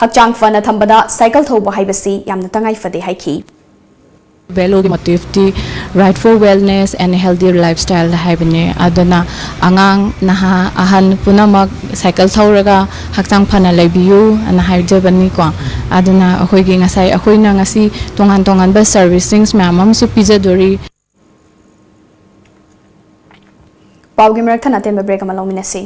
ꯍꯛꯆꯥꯡ ꯐꯅ ꯊꯝꯕꯗ cycle ꯊꯧꯕ ꯍꯥꯏꯕꯁꯤ ꯌꯥꯝꯅ ꯇꯉꯥꯏ ꯐꯗꯦ ꯍꯥꯏꯈꯤ꯫ Veloꯒꯤ motiveꯇꯤ Ride for Wellness and Healthy Lifestyle ꯍꯥꯏꯕꯅꯦ꯫ ꯑꯗꯨꯅ ꯑꯉꯥꯡ, ꯅꯍꯥ, ꯑꯍꯟ ꯄꯨꯝꯅꯃꯛ cycle ꯊꯧꯔꯒ ꯍꯛꯆꯥꯡ ꯐꯅ ꯂꯩꯕꯤꯌꯨ ꯑꯅ ꯍꯥꯏꯖꯕꯅꯤꯀꯣ꯫ ꯑꯗꯨꯅ ꯑꯩꯈꯣꯏꯒꯤ ꯉꯁꯥꯏ, ꯑꯩꯈꯣꯏꯅ ꯉꯁꯤ ꯇꯣꯉꯥꯟ ꯇꯣꯉꯥꯟꯕ servicings ꯃꯌꯥꯝ ꯑꯃꯁꯨ ꯄꯤꯖꯗꯣꯔꯤ꯫ ꯄꯥꯎꯒꯤ ꯃꯔꯛ ꯊꯠꯅ ꯑꯇꯦꯟꯕ break ꯑꯃ ꯂꯧꯃꯤꯟꯅꯁꯤ꯫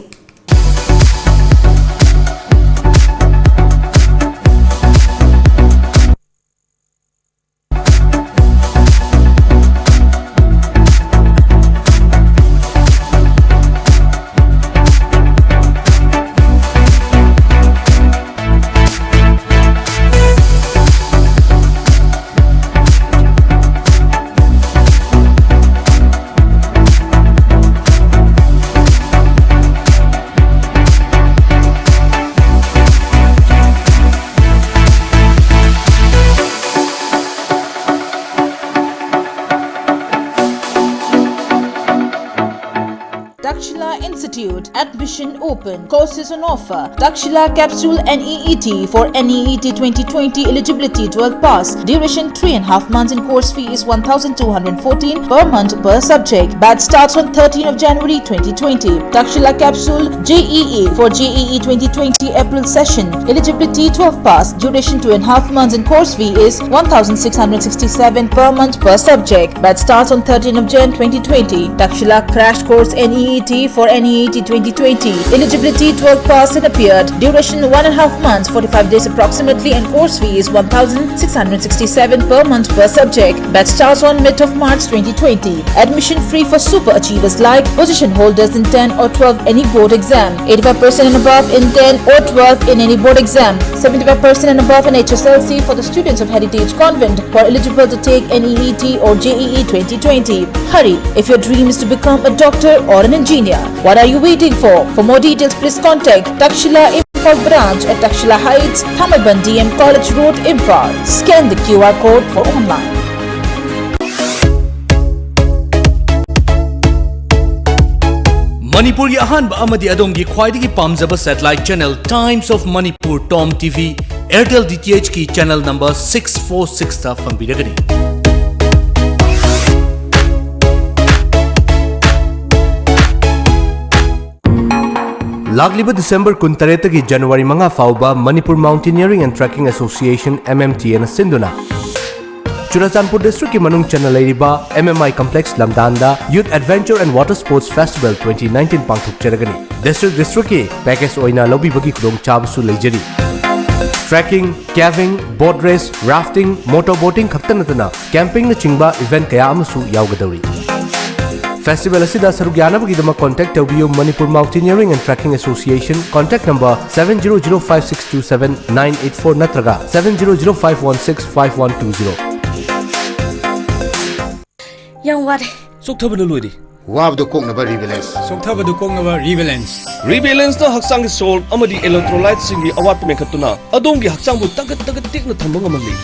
Takshila Institute, admission open, courses on offer. Takshila Capsule N E E T for N E E T twenty twenty, eligibility twelve pass, duration three and a half months and course fee is one thousand two hundred fourteen per month per subject. Batch starts on thirteenth of January twenty twenty. Takshila Capsule J E E for J E E twenty twenty April session, eligibility twelve pass, duration two and a half months and course fee is one thousand six hundred sixty-seven per month per subject. Batch starts on thirteenth of Jan twenty twenty. Takshila Crash Course N E E T for N E E T twenty twenty. Eligibility twelve pass and appeared. Duration one and a half months, forty-five days approximately, and course fee is one thousand six hundred sixty-seven per month per subject. Batch starts on mid of March twenty twenty. Admission free for super achievers like position holders in ten or twelve any board exam. Eighty-five percent and above in ten or twelve in any board exam. Seventy-five percent and above in H S L C for the students of Heritage Convent who are eligible to take N E E T or J E E twenty twenty. Hurry, if your dream is to become a doctor or an engineer. What are you waiting for? For more details, please contact Takshila Branch at Takshila Heights, Thamaiban D M College Road, Imphal. Scan the Q R code for online. ꯃꯅꯤꯄꯨꯔꯒꯤ ꯑꯍꯥꯟꯕ ꯑꯃꯗꯤ ꯑꯗꯣꯝꯒꯤ ꯈ꯭ꯋꯥꯏꯗꯒꯤ ꯄꯥꯝꯖꯕ satellite channel Times of Manipur, TOM T V, Airtel D T H ꯀꯤ channel number six four six ꯇ ꯐꯪꯕꯤꯔꯒꯅꯤ꯫ ꯂꯥꯛꯂꯤꯕ December ꯀꯨꯟꯇꯔꯦꯠꯇꯒꯤ January ꯃꯉꯥ ꯐꯥꯎꯕ Manipur Mountaineering and Trekking Association, M M T A ꯅ ꯁꯤꯟꯗꯨꯅ ꯆꯨꯔꯆꯥꯟꯄꯨꯔ district ꯀꯤ ꯃꯅꯨꯡ ꯆꯟꯅ ꯂꯩꯔꯤꯕ M M I complex ꯂꯝꯗꯥꯟꯗ Youth Adventure and Water Sports Festival twenty nineteen ꯄꯥꯡꯊꯣꯛꯆꯔꯒꯅꯤ꯫ District district ꯀꯤ package ꯑꯣꯏꯅ ꯂꯧꯕꯤꯕꯒꯤ ꯈꯨꯗꯣꯡꯆꯥꯕꯁꯨ ꯂꯩꯖꯔꯤ꯫ Trekking, caving, boat race, rafting, motor boating ꯈꯛꯇ ꯅꯠꯇꯅ camping ꯅꯆꯤꯡꯕ event ꯀꯌꯥ ꯑꯃꯁꯨ ꯌꯥꯎꯒꯗꯧꯔꯤ꯫ Festival ꯑꯁꯤꯗ ꯁꯔꯨꯛ ꯌꯥꯅꯕꯒꯤꯗꯃꯛ contact ꯇꯧꯕꯤꯌꯨ Manipur Mountaineering and Trekking Association, contact number seven zero zero five six two seven nine eight four ꯅꯠꯇ꯭ꯔꯒ seven zero zero five one six five one two zero꯫ ꯌꯥꯝ ꯋꯥꯔꯦ꯫ ꯆꯣꯛꯊꯕꯅ ꯂꯣꯏꯔꯦ꯫ ꯋꯥꯕꯗꯨ ꯀꯣꯛꯅꯕ Rebalance꯫ ꯆꯣꯛꯊꯕꯗꯨ ꯀꯣꯛꯅꯕ Rebalance꯫ Rebalance ꯅ ꯍꯛꯆꯥꯡꯒꯤ salt ꯑꯃꯗꯤ electrolyte ꯁꯤꯡꯒꯤ ꯑꯋꯥꯠꯄ ꯃꯦꯟꯈꯠꯇꯨꯅ ꯑꯗꯣꯝꯒꯤ ꯍꯛꯆꯥꯡꯕꯨ ꯇꯒꯠ ꯇꯒꯠ ꯇꯦꯛꯅ ꯊꯝꯕ ꯉꯝꯍꯜꯂꯤ꯫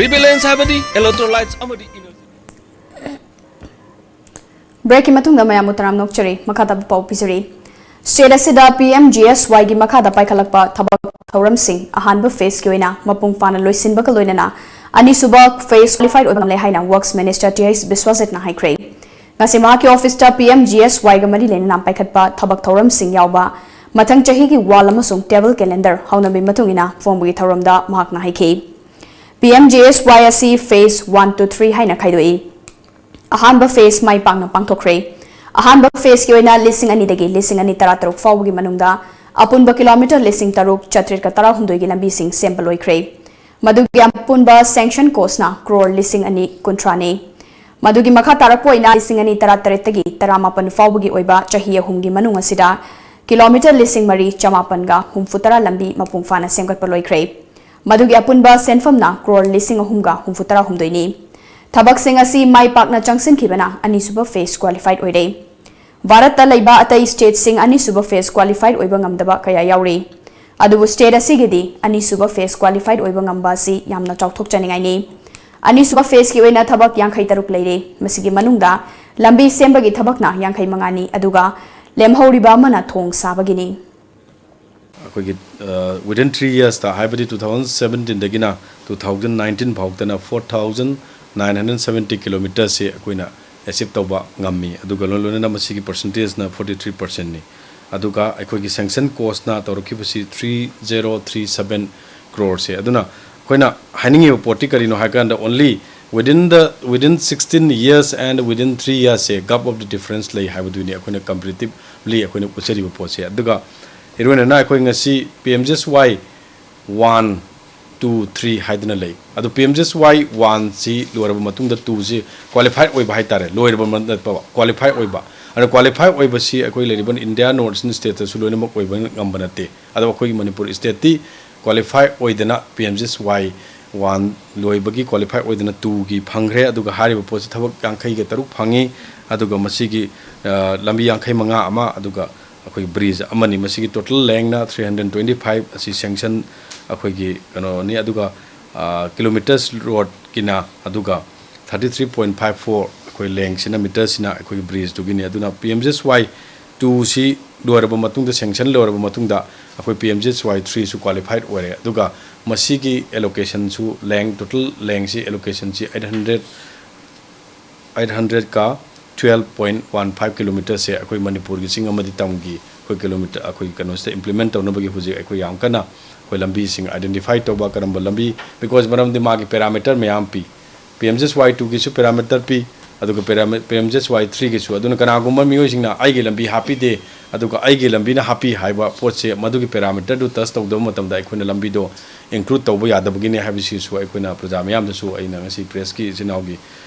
Rebalance ꯍꯥꯏꯕꯗꯤ electrolytes ꯑꯃꯗꯤ energy꯫ Break ꯀꯤ ꯃꯇꯨꯡꯗ ꯃꯌꯥꯝꯕꯨ ꯇꯔꯥꯝꯅ ꯑꯣꯛꯆꯔꯤ꯫ ꯃꯈꯥ ꯇꯥꯕ ꯄꯥꯎ ꯄꯤꯖꯔꯤ꯫ State ꯑꯁꯤꯗ P M G S Y ꯒꯤ ꯃꯈꯥꯗ ꯄꯥꯏꯈꯠꯂꯛꯄ ꯊꯕꯛ ꯊꯧꯔꯝꯁꯤꯡ ꯑꯍꯥꯟꯕ phase ꯀꯤ ꯑꯣꯏꯅ ꯃꯄꯨꯡ ꯐꯥꯅ ꯂꯣꯏꯁꯤꯟꯕꯒ ꯂꯣꯏꯅꯅ ꯑꯅꯤꯁꯨꯕ phase qualified ꯑꯣꯏꯕ ꯉꯝꯂꯦ ꯍꯥꯏꯅ Works Minister T H ꯕꯤꯁ꯭ꯋꯖꯤꯠꯅ ꯍꯥꯏꯈ꯭ꯔꯦ꯫ ꯉꯁꯤ ꯃꯍꯥꯛꯀꯤ office ꯇ P M G S Y ꯒ ꯃꯔꯤ ꯂꯩꯅꯅ ꯄꯥꯏꯈꯠꯄ ꯊꯕꯛ ꯊꯧꯔꯝꯁꯤꯡ ꯌꯥꯎꯕ ꯃꯊꯪ ꯆꯍꯤꯒꯤ wall ꯑꯃꯁꯨꯡ table calendar ꯍꯧꯅꯕꯤ ꯃꯇꯨꯡ ꯏꯟꯅ ꯐꯣꯡꯕꯒꯤ ꯊꯧꯔꯝꯗ ꯃꯍꯥꯛꯅ ꯍꯥꯏꯈꯤ꯫ P M G S Y ꯑꯁꯤ phase one to three ꯍꯥꯏꯅ ꯈꯥꯏꯗꯣꯛꯏ꯫ ꯑꯍꯥꯟꯕ phase ꯃꯥꯏ ꯄꯥꯛꯅ ꯄꯥꯡꯊꯣꯛꯈ꯭ꯔꯦ꯫ ꯑꯍꯥꯟꯕ phase ꯀꯤ ꯑꯣꯏꯅ ꯂꯤꯁꯤꯡ ꯑꯅꯤꯗꯒꯤ ꯂꯤꯁꯤꯡ ꯑꯅꯤ ꯇꯔꯥꯇꯔꯨꯛ ꯐꯥꯎꯕꯒꯤ ꯃꯅꯨꯡꯗ ꯑꯄꯨꯟꯕ kilometre ꯂꯤꯁꯤꯡ ꯇꯔꯨꯛ ꯆꯥꯇ꯭ꯔꯦꯠꯀ ꯇꯔꯥꯍꯨꯝꯗꯣꯏꯒꯤ ꯂꯝꯕꯤꯁꯤꯡ ꯁꯦꯝꯕ ꯂꯣꯏꯈ꯭ꯔꯦ꯫ ꯃꯗꯨꯒꯤ ꯑꯄꯨꯟꯕ sanction cost ꯅ crore ꯂꯤꯁꯤꯡ ꯑꯅꯤ ꯀꯨꯟꯊ꯭ꯔꯥꯅꯤ꯫ ꯃꯗꯨꯒꯤ ꯃꯈꯥ ꯇꯥꯔꯛꯄ ꯑꯣꯏꯅ ꯂꯤꯁꯤꯡ ꯑꯅꯤ ꯇꯔꯥꯇꯔꯦꯠꯇꯒꯤ ꯇꯔꯥꯃꯥꯄꯟ ꯐꯥꯎꯕꯒꯤ ꯑꯣꯏꯕ ꯆꯍꯤ ꯑꯍꯨꯝꯒꯤ ꯃꯅꯨꯡ ꯑꯁꯤꯗ kilometre ꯂꯤꯁꯤꯡ ꯃꯔꯤ ꯆꯃꯥꯄꯟꯒ ꯍꯨꯝꯐꯨꯇꯔꯥ ꯂꯝꯕꯤ ꯃꯄꯨꯡ ꯐꯥꯅ ꯁꯦꯝꯒꯠꯄ ꯂꯣꯏꯈ꯭ꯔꯦ꯫ ꯃꯗꯨꯒꯤ ꯑꯄꯨꯟꯕ ꯁꯦꯟꯐꯝꯅ crore ꯂꯤꯁꯤꯡ ꯑꯍꯨꯝꯒ ꯍꯨꯝꯐꯨꯇꯔꯥꯍꯨꯝꯗꯣꯏꯅꯤ꯫ ꯊꯕꯛꯁꯤꯡ ꯑꯁꯤ ꯃꯥꯏ ꯄꯥꯛꯅ ꯆꯪꯁꯤꯟꯈꯤꯕꯅ ꯑꯅꯤꯁꯨꯕ phase qualified ꯑꯣꯏꯔꯦ꯫ ꯚꯥꯔꯠꯇ ꯂꯩꯕ ꯑꯇꯩ stateꯁꯤꯡ ꯑꯅꯤꯁꯨꯕ phase qualified ꯑꯣꯏꯕ ꯉꯝꯗꯕ ꯀꯌꯥ ꯌꯥꯎꯔꯤ꯫ ꯑꯗꯨꯕꯨ state ꯑꯁꯤꯒꯤꯗꯤ ꯑꯅꯤꯁꯨꯕ phase qualified ꯑꯣꯏꯕ ꯉꯝꯕ ꯑꯁꯤ ꯌꯥꯝꯅ ꯆꯥꯎꯊꯣꯛꯆꯅꯤꯡꯉꯥꯏꯅꯤ꯫ ꯑꯅꯤꯁꯨꯕ phaseꯀꯤ ꯑꯣꯏꯅ ꯊꯕꯛ ꯌꯥꯡꯈꯩ ꯇꯔꯨꯛ ꯂꯩꯔꯦ꯫ ꯃꯁꯤꯒꯤ ꯃꯅꯨꯡꯗ ꯂꯝꯕꯤ ꯁꯦꯝꯕꯒꯤ ꯊꯕꯛꯅ ꯌꯥꯡꯈꯩ ꯃꯉꯥꯅꯤ, ꯑꯗꯨꯒ ꯂꯦꯝꯍꯧꯔꯤꯕ ꯑꯃꯅ ꯊꯣꯡ ꯁꯥꯕꯒꯤꯅꯤ꯫ ꯑꯩꯈꯣꯏꯒꯤ within three yearsꯇ, ꯍꯥꯏꯕꯗꯤ two thousand seventeenꯗꯒꯤꯅ two thousand nineteen ꯐꯥꯎꯗꯅ four thousand nine hundred seventy kilometerꯁꯦ ꯑꯩꯈꯣꯏꯅ achieve ꯇꯧꯕ ꯉꯝꯃꯤ꯫ ꯑꯗꯨꯒ ꯂꯣꯏ ꯂꯣꯏꯅꯅ ꯃꯁꯤꯒꯤ percentageꯅ forty three percentꯅꯤ꯫ ꯑꯗꯨꯒ ꯑꯩꯈꯣꯏꯒꯤ sanction coseꯅ ꯇꯧꯔꯛꯈꯤꯕꯁꯤ three zero three seven croresꯁꯦ꯫ ꯑꯗꯨꯅ ꯑꯩꯈꯣꯏꯅ ꯍꯥꯏꯅꯤꯡꯉꯤꯕ ꯄꯣꯠꯇꯤ ꯀꯔꯤꯅꯣ ꯍꯥꯏ ꯀꯥꯟꯗ, only within the, within sixteen years and within three yearsꯁꯦ gap of the difference ꯂꯩ ꯍꯥꯏꯕꯗꯨꯅꯤ ꯑꯩꯈꯣꯏꯅ comparatively ꯑꯩꯈꯣꯏꯅ ꯎꯠꯆꯔꯤꯕ ꯄꯣꯠꯁꯦ꯫ ꯑꯗꯨꯒ ꯏꯔꯣꯏꯅꯅ ꯑꯩꯈꯣꯏ ꯉꯁꯤ P M G S Y one, two, three ꯍꯥꯏꯗꯅ ꯂꯩ꯫ ꯑꯗꯣ P M G S Y oneꯁꯤ ꯂꯣꯏꯔꯕ ꯃꯇꯨꯡꯗ twoꯁꯤ qualified ꯑꯣꯏꯕ ꯍꯥꯏꯇꯥꯔꯦ, ꯂꯣꯏꯔꯕ ꯅꯠꯇꯕ, qualified ꯑꯣꯏꯕ꯫ ꯑꯗꯣ qualified ꯑꯣꯏꯕꯁꯤ ꯑꯩꯈꯣꯏ ꯂꯩꯔꯤꯕ India North Eastern stateꯇꯁꯨ ꯂꯣꯏꯅꯃꯛ ꯑꯣꯏꯕ ꯉꯝꯕ ꯅꯠꯇꯦ꯫ ꯑꯗꯣ ꯑꯩꯈꯣꯏꯒꯤ ꯃꯅꯤꯄꯨꯔ stateꯇꯤ qualified ꯑꯣꯏꯗꯅ P M G S Y one ꯂꯣꯏꯕꯒꯤ qualified ꯑꯣꯏꯗꯅ twoꯒꯤ ꯐꯪꯈ꯭ꯔꯦ꯫ ꯑꯗꯨꯒ ꯍꯥꯏꯔꯤꯕ ꯄꯣꯠꯁꯤ ꯊꯕꯛ ꯌꯥꯡꯈꯩꯒ ꯇꯔꯨꯛ ꯐꯪꯉꯤ꯫ ꯑꯗꯨꯒ ꯃꯁꯤꯒꯤ ꯂꯝꯕꯤ ꯌꯥꯡꯈꯩ ꯃꯉꯥ ꯑꯃ, ꯑꯗꯨꯒ ꯑꯩꯈꯣꯏꯒꯤ bridge ꯑꯃꯅꯤ꯫ ꯃꯁꯤꯒꯤ total lengthꯅ three hundred twenty five ꯑꯁꯤ sanction ꯑꯩꯈꯣꯏꯒꯤ ꯀꯩꯅꯣꯅꯤ꯫ ꯑꯗꯨꯒ kilometres roadꯀꯤꯅ ꯑꯗꯨꯒ thirty three point five four ꯑꯩꯈꯣꯏ lengthꯁꯤꯅ, meterꯁꯤꯅ ꯑꯩꯈꯣꯏꯒꯤ bridgeꯇꯨꯒꯤꯅꯤ꯫ ꯑꯗꯨꯅ P M G S Y twoꯁꯤ ꯂꯣꯏꯔꯕ ꯃꯇꯨꯡꯗ, sanction ꯂꯣꯏꯔꯕ ꯃꯇꯨꯡꯗ ꯑꯩꯈꯣꯏ P M G S Y threeꯁꯨ qualified ꯑꯣꯏꯔꯦ꯫ ꯑꯗꯨꯒ ꯃꯁꯤꯒꯤ allocationꯁꯨ, length, total lengthꯁꯤ, allocationꯁꯤ eight hundred eight hundredꯀ twelve point one five kilometerꯁꯦ ꯑꯩꯈꯣꯏ ꯃꯅꯤꯄꯨꯔꯒꯤ ꯆꯤꯡ ꯑꯃꯗꯤ ꯇꯝꯒꯤ ꯑꯩꯈꯣꯏ kilometre, ꯑꯩꯈꯣꯏ ꯀꯩꯅꯣꯁꯤꯗ implement ꯇꯧꯅꯕꯒꯤ ꯍꯧꯖꯤꯛ ꯑꯩꯈꯣꯏ ꯌꯥꯝ ꯀꯟꯅ ꯑꯩꯈꯣꯏ ꯂꯝꯕꯤꯁꯤꯡ identify ꯇꯧꯕ, ꯀꯔꯝꯕ ꯂꯝꯕꯤ, because ꯃꯔꯝꯗꯤ ꯃꯥꯒꯤ parameter ꯃꯌꯥꯝ ꯄꯤ꯫ P M G S Y twoꯒꯤꯁꯨ parameter ꯄꯤ, ꯑꯗꯨꯒ P M G S Y threeꯒꯤꯁꯨ꯫ ꯑꯗꯨꯅ ꯀꯅꯥꯒꯨꯝꯕ ꯃꯤꯑꯣꯏꯁꯤꯡꯅ ꯑꯩꯒꯤ ꯂꯝꯕꯤ ꯍꯥꯞꯄꯤꯗꯦ, ꯑꯗꯨꯒ ꯑꯩꯒꯤ ꯂꯝꯕꯤꯅ ꯍꯥꯞꯄꯤ ꯍꯥꯏꯕ ꯄꯣꯠꯁꯦ, ꯃꯗꯨꯒꯤ parameterꯗꯨ touch ꯇꯧꯗꯕ ꯃꯇꯝꯗ ꯑꯩꯈꯣꯏꯅ ꯂꯝꯕꯤꯗꯣ include ꯇꯧꯕ ꯌꯥꯗꯕꯒꯤꯅꯤ ꯍꯥꯏꯕꯁꯤꯁꯨ ꯑꯩꯈꯣꯏꯅ ꯄ꯭ꯔꯖꯥ ꯃꯤꯌꯥꯝꯗꯁꯨ ꯑꯩꯅ ꯉꯁꯤ pressꯀꯤ ꯏꯆꯤꯟ ꯏꯅꯥꯎꯒꯤ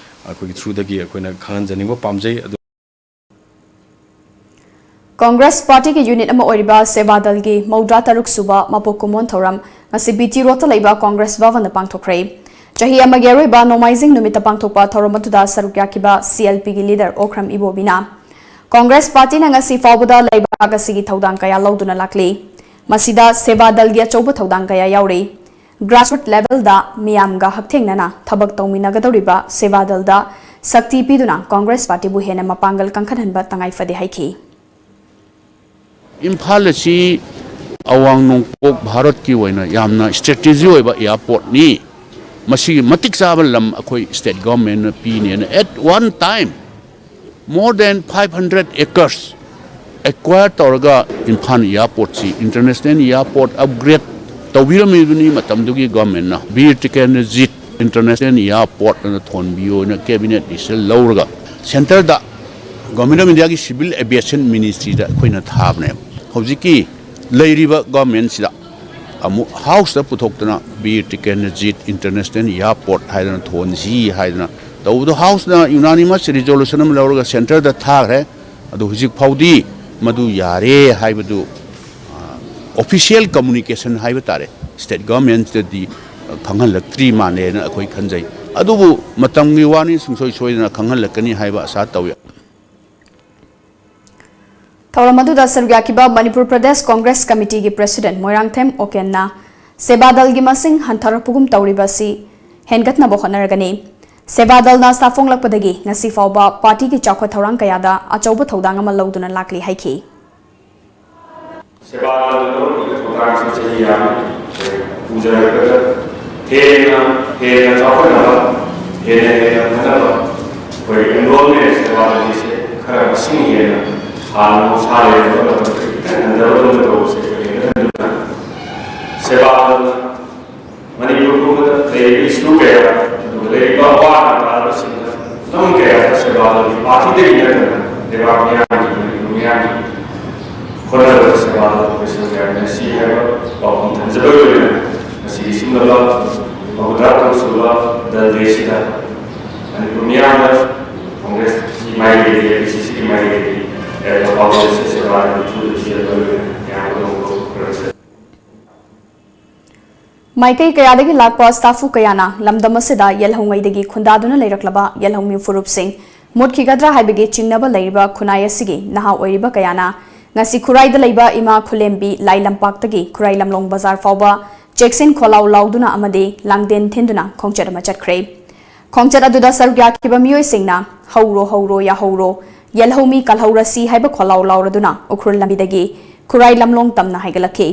ꯑꯩꯈꯣꯏꯒꯤ throughꯗꯒꯤ ꯑꯩꯈꯣꯏꯅ ꯈꯪꯍꯟꯖꯅꯤꯡꯕ ꯄꯥꯝꯖꯩ꯫ ꯑꯗꯨ ꯀꯪꯒ꯭ꯔꯦꯁ ꯄꯥꯔꯇꯤꯒꯤ unit ꯑꯃ ꯑꯣꯏꯔꯤꯕ ꯁꯦꯕꯥꯗꯜꯒꯤ ꯃꯧꯗ꯭ꯔꯥ ꯇꯔꯨꯛ ꯁꯨꯕ ꯃꯄꯣꯛ ꯀꯨꯝꯑꯣꯟ ꯊꯧꯔꯝ ꯉꯁꯤ B T Roadꯇ ꯂꯩꯕ ꯀꯪꯒ꯭ꯔꯦꯁ ꯚꯕꯟꯗ ꯄꯥꯡꯊꯣꯛꯈ꯭ꯔꯦ꯫ ꯆꯍꯤ ꯑꯃꯒꯤ ꯑꯔꯣꯏꯕ ꯅꯣꯡꯃꯥꯏꯖꯤꯡ ꯅꯨꯃꯤꯠꯇ ꯄꯥꯡꯊꯣꯛꯄ ꯊꯧꯔꯝ ꯑꯗꯨꯗ ꯁꯔꯨꯛ ꯌꯥꯈꯤꯕ C L Pꯒꯤ leader Okram ꯏꯕꯣꯕꯤꯅ Congress ꯄꯥꯔꯇꯤꯅ ꯉꯁꯤ ꯐꯥꯎꯕꯗ ꯂꯩꯕꯥꯛ ꯑꯁꯤꯒꯤ ꯊꯧꯗꯥꯡ ꯀꯌꯥ ꯂꯧꯗꯨꯅ ꯂꯥꯛꯂꯤ꯫ ꯃꯁꯤꯗ ꯁꯦꯕꯥ ꯗꯜꯒꯤ ꯑꯆꯧꯕ ꯊꯧꯗꯥꯡ ꯀꯌꯥ ꯌꯥꯎꯔꯤ꯫ Grassroot levelꯗ ꯃꯤꯌꯥꯝꯒ ꯍꯛꯊꯦꯡꯅꯅ ꯊꯕꯛ ꯇꯧꯃꯤꯟꯅꯒꯗꯧꯔꯤꯕ ꯁꯦꯕꯥ ꯗꯜꯗ ꯁꯛꯇꯤ ꯄꯤꯗꯨꯅ ꯀꯣꯡꯒ꯭ꯔꯦꯁ ꯄꯥꯔꯇꯤꯕꯨ ꯍꯦꯟꯅ ꯃꯄꯥꯡꯒꯜ ꯀꯟꯈꯠꯍꯟꯕ ꯇꯉꯥꯏ ꯐꯗꯦ ꯍꯥꯏꯈꯤ꯫ ꯏꯝꯐꯥꯜ ꯑꯁꯤ ꯑꯋꯥꯡ ꯅꯣꯡꯄꯣꯛ ꯚꯥꯔꯠꯀꯤ ꯑꯣꯏꯅ ꯌꯥꯝꯅ ꯏꯁꯇ꯭ꯔꯦꯇꯦꯖꯤ ꯑꯣꯏꯕ ꯑꯦꯌꯥꯔꯄꯣꯔꯠꯅꯤ꯫ ꯃꯁꯤꯒꯤ ꯃꯇꯤꯛ ꯆꯥꯕ ꯂꯝ ꯑꯩꯈꯣꯏ ꯁ꯭ꯇꯦꯠ ꯒꯣꯔꯃꯦꯟꯅ ꯄꯤꯅꯦꯅ, at one time more than five hundred acres acquire ꯇꯧꯔꯒ ꯏꯝꯐꯥꯜ ꯑꯦꯌꯥꯔꯄꯣꯔꯠꯁꯤ ꯏꯟꯇꯔꯅꯦꯁꯅꯦꯜ ꯑꯦꯌꯥꯔꯄꯣꯔꯠ ꯑꯞꯒ꯭ꯔꯦꯗ ꯇꯧꯕꯤꯔꯝꯃꯤꯕꯅꯤ꯫ ꯃꯇꯝꯗꯨꯒꯤ ꯒꯣꯔꯃꯦꯟꯅ ꯕꯤꯔ ꯇꯤꯀꯦꯟꯗ꯭ꯔꯖꯤꯠ ꯏꯟꯇꯔꯅꯦꯁꯅꯦꯜ ꯑꯦꯌꯥꯔꯄꯣꯔꯠ ꯑꯅ ꯊꯣꯟꯕꯤꯌꯣꯅ ꯀꯦꯕꯤꯅꯦꯠ ꯗꯤꯁꯤꯖꯟ ꯂꯧꯔꯒ ꯁꯦꯟꯇꯔꯗ ꯒꯣꯔꯃꯦꯟ ꯑꯣꯐ ꯏꯟꯗꯤꯌꯥꯒꯤ ꯁꯤꯚꯤꯜ ꯑꯦꯚꯤꯌꯦꯁꯟ ꯃꯤꯅꯤꯁꯇ꯭ꯔꯤꯗ ꯑꯩꯈꯣꯏꯅ ꯊꯥꯕꯅꯦꯕ꯫ ꯍꯧꯖꯤꯛꯀꯤ ꯂꯩꯔꯤꯕ ꯒꯣꯔꯃꯦꯟꯁꯤꯗ ꯑꯃꯨꯛ ꯍꯥꯎꯁꯇ ꯄꯨꯊꯣꯛꯇꯅ ꯕꯤꯔ ꯇꯤꯀꯦꯟꯗ꯭ꯔꯖꯤꯠ ꯏꯟꯇꯔꯅꯦꯁꯅꯦꯜ ꯑꯦꯌꯥꯔꯄꯣꯔꯠ ꯍꯥꯏꯗꯅ ꯊꯣꯟꯁꯤ ꯍꯥꯏꯗꯅ ꯇꯧꯕꯗꯣ, ꯍꯥꯎꯁꯅ ꯌꯨꯅꯥꯅꯤꯃꯁ ꯔꯤꯖꯣꯂꯨꯁꯟ ꯑꯃ ꯂꯧꯔꯒ ꯁꯦꯟꯇꯔꯗ ꯊꯥꯈ꯭ꯔꯦ꯫ ꯑꯗꯨ ꯍꯧꯖꯤꯛ ꯐꯥꯎꯗꯤ ꯃꯗꯨ ꯌꯥꯔꯦ ꯍꯥꯏꯕꯗꯨ ꯑꯣꯐꯤꯁꯤꯌꯦꯜ ꯀꯝꯃꯨꯅꯤꯀꯦꯁꯟ ꯍꯥꯏꯕ ꯇꯥꯔꯦ, ꯁ꯭ꯇꯦꯠ ꯒꯣꯔꯃꯦꯟꯁꯤꯗꯗꯤ ꯈꯪꯍꯜꯂꯛꯇ꯭ꯔꯤ ꯃꯥꯜꯂꯦꯅ ꯑꯩꯈꯣꯏ ꯈꯟꯖꯩ꯫ ꯑꯗꯨꯕꯨ ꯃꯇꯝꯒꯤ ꯋꯥꯅꯤ, ꯁꯨꯡꯁꯣꯏ ꯁꯣꯏꯗꯅ ꯈꯪꯍꯜꯂꯛꯀꯅꯤ ꯍꯥꯏꯕ ꯑꯁꯥ ꯇꯧꯏ꯫ ꯊꯧꯔꯝ ꯑꯗꯨꯗ ꯁꯔꯨꯛ ꯌꯥꯈꯤꯕ ꯃꯅꯤꯄꯨꯔ ꯄ꯭ꯔꯗꯦꯁ ꯀꯣꯡꯒ꯭ꯔꯦꯁ ꯀꯃꯤꯇꯤꯒꯤ ꯄ꯭ꯔꯦꯁꯤꯗꯦꯟꯠ ꯃꯣꯏꯔꯥꯡꯊꯦꯝ ꯑꯣꯀꯦꯟꯅ ꯁꯦꯕꯥ ꯗꯜꯒꯤ ꯃꯁꯤꯡ ꯍꯟꯊꯔꯛꯄꯒꯨꯝ ꯇꯧꯔꯤꯕ ꯑꯁꯤ ꯍꯦꯟꯒꯠꯅꯕ ꯍꯣꯠꯅꯔꯒꯅꯤ꯫ ꯁꯦꯕꯥ ꯗꯜꯅ ꯁꯥꯐꯣꯡꯂꯛꯄꯗꯒꯤ ꯉꯁꯤ ꯐꯥꯎꯕ ꯄꯥꯔꯇꯤꯒꯤ ꯆꯥꯎꯈꯠ ꯊꯧꯔꯥꯡ ꯀꯌꯥꯗ ꯑꯆꯧꯕ ꯊꯧꯗꯥꯡ ꯑꯃ ꯂꯧꯗꯨꯅ ꯂꯥꯛꯂꯤ ꯍꯥꯏꯈꯤ꯫ ꯁꯦꯕꯥ ꯇꯧꯗꯨꯅ ꯂꯩꯔꯤꯕ ꯊꯧꯗꯥꯡꯁꯤ ꯆꯍꯤ ꯌꯥꯝꯅ ꯎꯖꯔꯛꯄꯗ ꯍꯦꯟꯅ ꯍꯦꯟꯅ ꯆꯥꯎꯈꯠꯅꯕ, ꯍꯦꯟꯅ ꯍꯦꯟꯅ ꯐꯅꯕ ꯑꯩꯈꯣꯏ ꯑꯦꯟꯔꯣꯜꯃꯦꯟ ꯁꯦꯕꯥ ꯇꯧꯕꯤꯁꯦ ꯈꯔ ꯃꯁꯤꯡ ꯍꯦꯟꯅ ꯍꯥꯟꯅ ꯃꯍꯧꯁꯥ ꯂꯩꯔꯝꯕ ꯃꯇꯝꯗ ꯈꯤꯇꯪ ꯍꯟꯊꯕꯗꯧꯅ ꯇꯧꯕꯁꯦ ꯑꯩꯈꯣꯏ ꯍꯦꯟꯒꯠꯍꯟꯗꯨꯅ ꯁꯦꯕꯥ ꯇꯧꯗꯨꯅ ꯃꯅꯤꯄꯨꯔ ꯄꯨꯝꯕꯗ ꯂꯩꯔꯤꯕ ꯏꯁꯨ ꯀꯌꯥ ꯑꯗꯨꯒ ꯂꯩꯔꯤꯕ ꯑꯋꯥ ꯑꯅꯥ ꯇꯥꯔꯕꯁꯤꯡꯗ ꯂꯝ ꯀꯌꯥꯗ ꯁꯦꯕꯥ ꯇꯧꯕꯤ ꯄꯥꯔꯇꯤꯗꯒꯤ ꯅꯠꯇꯅ ꯂꯩꯕꯥꯛ ꯃꯤꯌꯥꯝꯒꯤ, ꯃꯅꯤꯄꯨꯔ ꯃꯤꯌꯥꯝꯒꯤ ꯍꯣꯠꯅꯕꯗ ꯁꯦꯕꯥ ꯇꯧꯕ ꯄꯦꯁꯦꯟ ꯀꯌꯥ ꯉꯁꯤ ꯍꯥꯏꯕ ꯄꯥꯎꯈꯨꯝ ꯊꯝꯖꯕꯒꯤ ꯑꯣꯏꯅ ꯉꯁꯤꯒꯤ ꯁꯤꯒꯨꯝꯂꯕ ꯃꯧꯗ꯭ꯔꯥ ꯇꯔꯨꯛ ꯁꯨꯕ ꯗꯜ ꯗꯦꯁꯤꯗ ꯃꯅꯤꯄꯨꯔ ꯃꯤꯌꯥꯝꯅ ꯀꯣꯡꯒ꯭ꯔꯦꯁꯀꯤ ꯃꯥꯏꯀꯩꯗꯒꯤ, ꯑꯦ ꯄꯤ ꯁꯤ ꯁꯤꯒꯤ ꯃꯥꯏꯀꯩꯗꯒꯤ ꯌꯥꯏꯐ ꯄꯥꯎꯖꯦꯜ ꯑꯁꯤ ꯁꯦꯕꯥ ꯑꯗꯨ ꯊꯨꯅ ꯄꯤꯖꯅꯕꯒꯤ ꯑꯣꯏꯅ ꯃꯌꯥꯝ ꯄꯨꯝꯅꯃꯛꯄꯨ ꯈꯨꯔꯨꯝꯖꯔꯤ꯫ ꯃꯥꯏꯀꯩ ꯀꯌꯥꯗꯒꯤ ꯂꯥꯛꯄ ꯁꯥꯐꯨ ꯀꯌꯥꯅ ꯂꯝꯗꯝ ꯑꯁꯤꯗ ꯌꯦꯜꯍꯧꯉꯩꯗꯒꯤ ꯈꯨꯟꯗꯥꯗꯨꯅ ꯂꯩꯔꯛꯂꯕ ꯌꯦꯜꯍꯧꯃꯤ ꯐꯨꯔꯨꯞꯁꯤꯡ ꯃꯨꯠꯈꯤꯒꯗ꯭ꯔꯥ ꯍꯥꯏꯕꯒꯤ ꯆꯤꯡꯅꯕ ꯂꯩꯔꯤꯕ ꯈꯨꯟꯅꯥꯏ ꯑꯁꯤꯒꯤ ꯅꯍꯥ ꯑꯣꯏꯔꯤꯕ ꯀꯌꯥꯅ ꯉꯁꯤ ꯈꯨꯔꯥꯏꯗ ꯂꯩꯕ ꯏꯃꯥ ꯈꯨꯂꯦꯝꯕꯤ ꯂꯥꯏ ꯂꯝꯄꯥꯛꯇꯒꯤ ꯈꯨꯔꯥꯏ ꯂꯝꯂꯣꯡ ꯕꯖꯥꯔ ꯐꯥꯎꯕ ꯆꯦꯛꯁꯤꯟ ꯈꯣꯜꯂꯥꯎ ꯂꯥꯎꯗꯨꯅ ꯑꯃꯗꯤ ꯂꯥꯡꯗꯦꯟ ꯊꯤꯟꯗꯨꯅ ꯈꯣꯡꯆꯠ ꯑꯃ ꯆꯠꯈ꯭ꯔꯦ꯫ ꯈꯣꯡꯆꯠ ꯑꯗꯨꯗ ꯁꯔꯨꯛ ꯌꯥꯈꯤꯕ ꯃꯤꯑꯣꯏꯁꯤꯡꯅ "ꯍꯧꯔꯣ, ꯍꯧꯔꯣ, ꯌꯥꯍꯧꯔꯣ, ꯌꯦꯜꯍꯧꯃꯤ ꯀꯜꯍꯧꯔꯁꯤ" ꯍꯥꯏꯕ ꯈꯣꯜꯂꯥꯎ ꯂꯥꯎꯔꯗꯨꯅ ꯎꯈ꯭ꯔꯨꯜ ꯂꯝꯕꯤꯗꯒꯤ ꯈꯨꯔꯥꯏ ꯂꯝꯂꯣꯡ ꯇꯝꯅ ꯍꯥꯏꯒꯠꯂꯛꯈꯤ꯫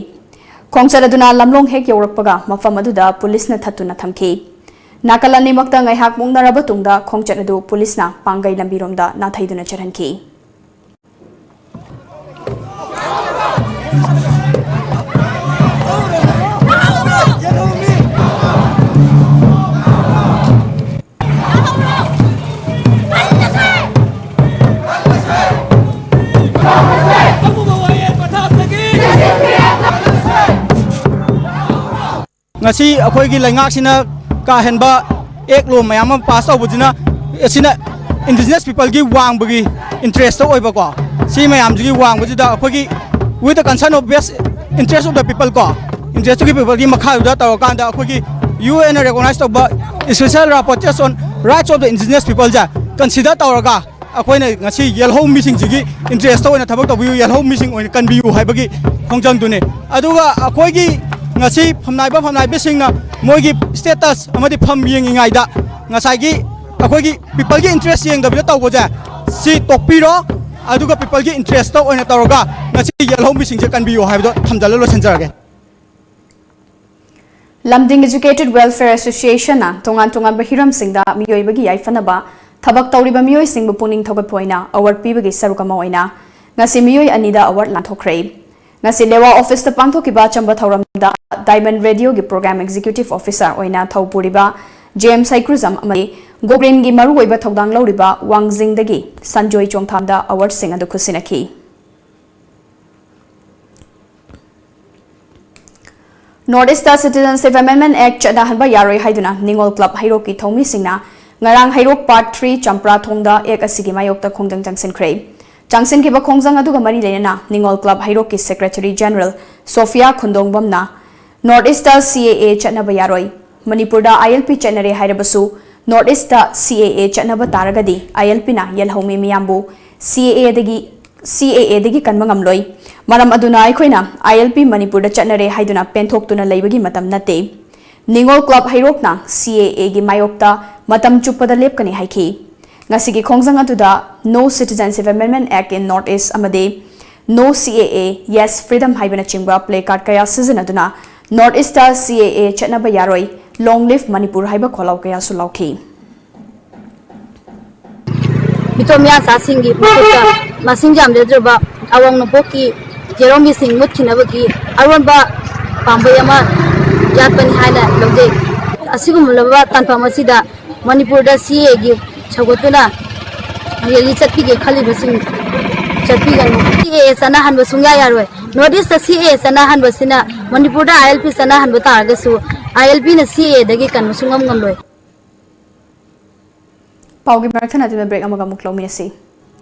ꯈꯣꯡꯆꯠ ꯑꯗꯨꯅ ꯂꯝꯂꯣꯡ ꯍꯦꯛ ꯌꯧꯔꯛꯄꯒ ꯃꯐꯝ ꯑꯗꯨꯗ ꯄꯨꯂꯤꯁꯅ ꯊꯠꯇꯨꯅ ꯊꯝꯈꯤ꯫ ꯅꯥꯀꯜ ꯑꯅꯤꯃꯛꯇ ꯉꯥꯏꯍꯥꯛ ꯃꯨꯛꯅꯔꯕ ꯇꯨꯡꯗ ꯈꯣꯡꯆꯠ ꯑꯗꯨ ꯄꯨꯂꯤꯁꯅ ꯄꯥꯡꯒꯩ ꯂꯝꯕꯤꯔꯣꯝꯗ ꯅꯥꯊꯩꯗꯨꯅ ꯆꯠꯍꯟꯈꯤ꯫ ꯉꯁꯤ ꯑꯩꯈꯣꯏꯒꯤ ꯂꯩꯉꯥꯛꯁꯤꯅ ꯀꯥ ꯍꯦꯟꯕ ꯑꯦꯛ ꯂꯣ ꯃꯌꯥꯝ ꯑꯃ ꯄꯥꯁ ꯇꯧꯕꯁꯤꯅ, ꯑꯁꯤꯅ indigenous peopleꯒꯤ ꯋꯥꯡꯕꯒꯤ interest ꯑꯣꯏꯕꯀꯣ, ꯁꯤ ꯃꯌꯥꯝꯁꯤꯒꯤ ꯋꯥꯡꯕꯁꯤꯗ ꯑꯩꯈꯣꯏꯒꯤ with the concern of best interest of the people ꯀꯣ, interest of the peopleꯒꯤ ꯃꯈꯥꯗꯨꯗ ꯇꯧꯔꯀꯥꯟꯗ ꯑꯩꯈꯣꯏꯒꯤ UN ꯅ recognize ꯇꯧꯕ special rapporteurs on rights of the indigenous peopleꯁꯦ consider ꯇꯧꯔꯒ ꯑꯩꯈꯣꯏꯅ ꯉꯁꯤ ꯌꯦꯜꯍꯧ ꯃꯤꯁꯤꯡꯁꯤꯒꯤ interest ꯑꯣꯏꯅ ꯊꯕꯛ ꯇꯧꯕꯤꯌꯨ, ꯌꯦꯜꯍꯧ ꯃꯤꯁꯤꯡ ꯑꯣꯏꯅ ꯀꯟꯕꯤꯌꯨ ꯍꯥꯏꯕꯒꯤ ꯈꯣꯡꯖꯪꯗꯨꯅꯤ꯫ ꯑꯗꯨꯒ ꯑꯩꯈꯣꯏꯒꯤ ꯉꯁꯤ ꯐꯝꯅꯥꯏꯕ ꯐꯝꯅꯥꯏꯕꯤꯁꯤꯡꯅ ꯃꯣꯏꯒꯤ status ꯑꯃꯗꯤ ꯐꯝ ꯌꯦꯡꯉꯤꯉꯩꯗ ꯉꯁꯥꯏꯒꯤ ꯑꯩꯈꯣꯏꯒꯤ peopleꯒꯤ interest ꯌꯦꯡꯗꯕꯤꯗ ꯇꯧꯕꯁꯦ ꯁꯤ ꯇꯣꯛꯄꯤꯔꯣ, ꯑꯗꯨꯒ peopleꯒꯤ interest ꯑꯣꯏꯅ ꯇꯧꯔꯒ ꯉꯁꯤ ꯌꯦꯜꯍꯧ ꯃꯤꯁꯤꯡꯁꯦ ꯀꯟꯕꯤꯌꯨ ꯍꯥꯏꯕꯗꯣ ꯊꯝꯖꯜꯂ ꯂꯣꯏꯁꯤꯟꯖꯔꯒꯦ꯫ ꯂꯝꯗꯤꯡ Educated Welfare Associationꯅ ꯇꯣꯉꯥꯟ ꯇꯣꯉꯥꯟꯕ ꯍꯤꯔꯝꯁꯤꯡꯗ ꯃꯤꯑꯣꯏꯕꯒꯤ ꯌꯥꯏꯐꯅꯕ ꯊꯕꯛ ꯇꯧꯔꯤꯕ ꯃꯤꯑꯣꯏꯁꯤꯡꯕꯨ ꯄꯨꯛꯅꯤꯡ ꯊꯧꯒꯠꯄ ꯑꯣꯏꯅ award ꯄꯤꯕꯒꯤ ꯁꯔꯨꯛ ꯑꯃ ꯑꯣꯏꯅ ꯉꯁꯤ ꯃꯤꯑꯣꯏ ꯑꯅꯤꯗ award ꯂꯥꯟꯊꯣꯛꯈ꯭ꯔꯦ꯫ ꯉꯁꯤ ꯂꯦꯋꯥ officeꯇ ꯄꯥꯡꯊꯣꯛꯈꯤꯕ ꯑꯆꯝꯕ ꯊꯧꯔꯝꯗ Diamond Radioꯒꯤ Program Executive Officer ꯑꯣꯏꯅ ꯊꯧ ꯄꯨꯔꯤꯕ James ꯍꯩꯀ꯭ꯔꯨꯖꯝ ꯑꯃꯗꯤ Go Greenꯒꯤ ꯃꯔꯨꯑꯣꯏꯕ ꯊꯧꯗꯥꯡ ꯂꯧꯔꯤꯕ ꯋꯥꯡꯖꯤꯡꯗꯒꯤ ꯁꯟꯖꯣꯏ ꯆꯣꯡꯊꯥꯝꯗ awardꯁꯤꯡ ꯑꯗꯨ ꯈꯨꯠꯁꯤꯟꯅꯈꯤ꯫ North East Citizenship Amendment Act ꯆꯠꯅꯍꯟꯕ ꯌꯥꯔꯣꯏ ꯍꯥꯏꯗꯨꯅ ꯅꯤꯉꯣꯜ club ꯍꯩꯔꯣꯛꯀꯤ ꯊꯧꯃꯤꯁꯤꯡꯅ ꯉꯔꯥꯡ ꯍꯩꯔꯣꯛ Part three ꯆꯝꯄ꯭ꯔꯥ ꯊꯣꯡꯗ act ꯑꯁꯤꯒꯤ ꯃꯥꯌꯣꯛꯇ ꯈꯣꯡꯖꯪ ꯆꯪꯁꯤꯟꯈ꯭ꯔꯦ꯫ ꯆꯪꯁꯤꯟꯈꯤꯕ ꯈꯣꯡꯖꯪ ꯑꯗꯨꯒ ꯃꯔꯤ ꯂꯩꯅꯅ ꯅꯤꯉꯣꯜ club ꯍꯩꯔꯣꯛꯀꯤ Secretary General Sophia ꯈꯨꯟꯗꯣꯡꯕꯝꯅ North Eastꯇ CAA ꯆꯠꯅꯕ ꯌꯥꯔꯣꯏ, ꯃꯅꯤꯄꯨꯔꯗ ILP ꯆꯠꯅꯔꯦ ꯍꯥꯏꯔꯕꯁꯨ ꯅꯣꯔꯠ ꯏꯁꯇ ꯁꯤ ꯑꯦ ꯑꯦ ꯆꯠꯅꯕ ꯇꯥꯔꯒꯗꯤ ꯑꯥꯏ ꯑꯦꯜ ꯄꯤꯅ ꯌꯦꯜꯍꯧꯃꯤ ꯃꯤꯌꯥꯝꯕꯨ ꯁꯤ ꯑꯦ ꯑꯦꯗꯒꯤ ꯁꯤ ꯑꯦ ꯑꯦꯗꯒꯤ ꯀꯟꯕ ꯉꯝꯂꯣꯏ꯫ ꯃꯔꯝ ꯑꯗꯨꯅ ꯑꯩꯈꯣꯏꯅ ꯑꯥꯏ ꯑꯦꯜ ꯄꯤ ꯃꯅꯤꯄꯨꯔꯗ ꯆꯠꯅꯔꯦ ꯍꯥꯏꯗꯨꯅ ꯄꯦꯟꯊꯣꯛꯇꯨꯅ ꯂꯩꯕꯒꯤ ꯃꯇꯝ ꯅꯠꯇꯦ꯫ ꯅꯤꯉꯣꯜ ꯀ꯭ꯂꯕ ꯍꯩꯔꯣꯛꯅ ꯁꯤ ꯑꯦ ꯑꯦꯒꯤ ꯃꯥꯌꯣꯛꯇ ꯃꯇꯝ ꯆꯨꯞꯄꯗ ꯂꯦꯞꯀꯅꯤ ꯍꯥꯏꯈꯤ꯫ ꯉꯁꯤꯒꯤ ꯈꯣꯡꯖꯪ ꯑꯗꯨꯗ No Citizenship Amendment Act in North East ꯑꯃꯗꯤ No C A A, Yes Freedom ꯍꯥꯏꯕꯅꯆꯤꯡꯕ placard ꯀꯌꯥ ꯁꯤꯖꯤꯟꯅꯗꯨꯅ ꯅꯣꯔꯠ ꯏꯁꯇ ꯁꯤ ꯑꯦ ꯑꯦ ꯆꯠꯅꯕ ꯌꯥꯔꯣꯏ, Long Live Manipur ꯍꯥꯏꯕ ꯈꯣꯜꯂꯥꯎ ꯀꯌꯥꯁꯨ ꯂꯥꯎꯈꯤ꯫ ꯃꯤꯇꯣꯞ ꯃꯤꯌꯥꯆꯥꯁꯤꯡꯒꯤ ꯃꯈꯨꯠꯇ ꯃꯁꯤꯡ ꯌꯥꯝꯖꯗ꯭ꯔꯕ ꯑꯋꯥꯡ ꯅꯣꯡꯄꯣꯛꯀꯤ ꯆꯦꯔꯣꯝꯕꯤꯁꯤꯡ ꯃꯨꯠꯈꯤꯅꯕꯒꯤ ꯑꯔꯣꯟꯕ ꯄꯥꯝꯕꯩ ꯑꯃ ꯌꯥꯠꯄꯅꯤ ꯍꯥꯏꯅ ꯂꯧꯖꯩ꯫ ꯑꯁꯤꯒꯨꯝꯂꯕ ꯇꯥꯟꯐꯝ ꯑꯁꯤꯗ ꯃꯅꯤꯄꯨꯔꯗ ꯁꯤ ꯑꯦꯒꯤ ꯁꯧꯒꯠꯇꯨꯅ ꯔꯦꯂꯤ ꯆꯠꯄꯤꯒꯦ ꯈꯜꯂꯤꯕꯁꯤꯡ ꯆꯠꯄꯤꯒꯅꯨ꯫ ꯁꯤ ꯑꯦ ꯑꯦ ꯆꯠꯅꯍꯟꯕ ꯁꯨꯡꯌꯥ ꯌꯥꯔꯣꯏ꯫ ꯅꯣꯔꯠ ꯏꯁꯇ ꯁꯤ ꯑꯦ ꯑꯦ ꯆꯠꯅꯍꯟꯕꯁꯤꯅ ꯃꯅꯤꯄꯨꯔꯗ ꯑꯥꯏ ꯑꯦꯜ ꯄꯤ ꯆꯠꯅꯍꯟꯕ ꯇꯥꯔꯒꯁꯨ ꯑꯥꯏ ꯑꯦꯜ ꯄꯤꯅ ꯁꯤ ꯑꯦ ꯑꯦꯗꯒꯤ ꯀꯟꯕ ꯁꯨꯡꯉꯝ ꯉꯝꯂꯣꯏ꯫ ꯄꯥꯎꯒꯤ ꯃꯔꯛ ꯊꯠꯅꯗꯨꯅ ꯕ꯭ꯔꯦꯛ ꯑꯃꯒ ꯑꯃꯨꯛ ꯂꯧꯃꯤꯟꯅꯁꯤ꯫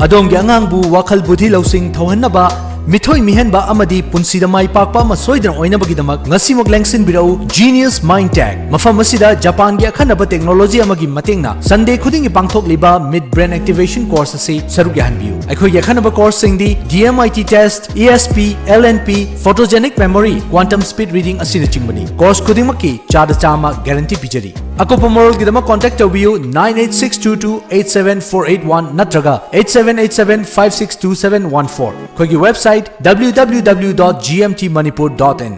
ꯑꯗꯣꯝꯒꯤ ꯑꯉꯥꯡꯕꯨ ꯋꯥꯈꯜ ꯕꯨꯙꯤ ꯂꯧꯁꯤꯡ ꯊꯧꯍꯟꯅꯕ, ꯃꯤꯊꯣꯏ ꯃꯤꯍꯦꯟꯕ ꯑꯃꯗꯤ ꯄꯨꯟꯁꯤꯗ ꯃꯥꯏ ꯄꯥꯛꯄ ꯑꯃ ꯁꯣꯏꯗꯅ ꯑꯣꯏꯅꯕꯒꯤꯗꯃꯛ ꯉꯁꯤꯃꯛ ꯂꯦꯡꯁꯤꯟꯕꯤꯔꯛꯎ Genius Mind Tech꯫ ꯃꯐꯝ ꯑꯁꯤꯗ ꯖꯄꯥꯟꯒꯤ ꯑꯈꯟꯅꯕ technology ꯑꯃꯒꯤ ꯃꯇꯦꯡꯅ Sunday ꯈꯨꯗꯤꯡꯒꯤ ꯄꯥꯡꯊꯣꯛꯂꯤꯕ Mid Brain Activation Course ꯑꯁꯤ ꯁꯔꯨꯛ ꯌꯥꯍꯟꯕꯤꯌꯨ꯫ ꯑꯩꯈꯣꯏꯒꯤ ꯑꯈꯟꯅꯕ courseꯁꯤꯡꯗꯤ D M I T test, E S P, L N P, Photogenic Memory, Quantum Speed Reading ꯑꯁꯤꯅꯆꯤꯡꯕꯅꯤ꯫ Course ꯈꯨꯗꯤꯡꯃꯛꯀꯤ ꯆꯥꯗ ꯆꯥꯝꯃ guarantee ꯄꯤꯖꯔꯤ꯫ ꯑꯀꯨꯞꯄ ꯃꯔꯣꯜꯒꯤꯗꯃꯛ contact ꯇꯧꯕꯤꯌꯨ nine eight six two two eight seven four eight one ꯅꯠꯇ꯭ꯔꯒ eight seven eight seven five six two seven one four꯫ ꯑꯩꯈꯣꯏꯒꯤ website W W W dot G M T manipur dot in꯫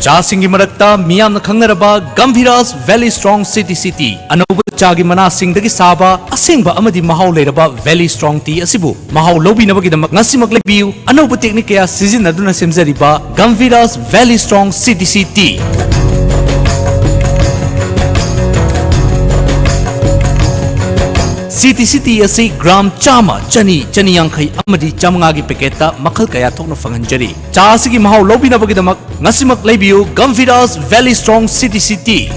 ꯆꯥꯁꯤꯡꯒꯤ ꯃꯔꯛꯇ ꯃꯤꯌꯥꯝꯅ ꯈꯪꯅꯔꯕ Gambhira's Valley Strong City C Tea꯫ ꯑꯅꯧꯕ ꯆꯥꯒꯤ ꯃꯅꯥꯁꯤꯡꯗꯒꯤ ꯁꯥꯕ ꯑꯁꯦꯡꯕ ꯑꯃꯗꯤ ꯃꯍꯥꯎ ꯂꯩꯔꯕ Valley Strong Tea ꯑꯁꯤꯕꯨ ꯃꯍꯥꯎ ꯂꯧꯕꯤꯅꯕꯒꯤꯗꯃꯛ ꯉꯁꯤꯃꯛ ꯂꯩꯕꯤꯌꯨ꯫ ꯑꯅꯧꯕ technique ꯀꯌꯥ ꯁꯤꯖꯤꯟꯅꯗꯨꯅ ꯁꯦꯝꯖꯔꯤꯕ Gambhira's Valley Strong C T C Tea꯫ C T C Tea ꯑꯁꯤ gram ꯆꯥꯝꯃ, ꯆꯅꯤ, ꯆꯅꯤ ꯌꯥꯡꯈꯩ ꯑꯃꯗꯤ ꯆꯥꯃꯉꯥꯒꯤ packetꯇ ꯃꯈꯜ ꯀꯌꯥ ꯊꯣꯛꯅ ꯐꯪꯍꯟꯖꯔꯤ꯫ ꯆꯥ ꯑꯁꯤꯒꯤ ꯃꯍꯥꯎ ꯂꯧꯕꯤꯅꯕꯒꯤꯗꯃꯛ ꯉꯁꯤꯃꯛ ꯂꯩꯕꯤꯌꯨ Gambhira's Valley Strong C T C Tea꯫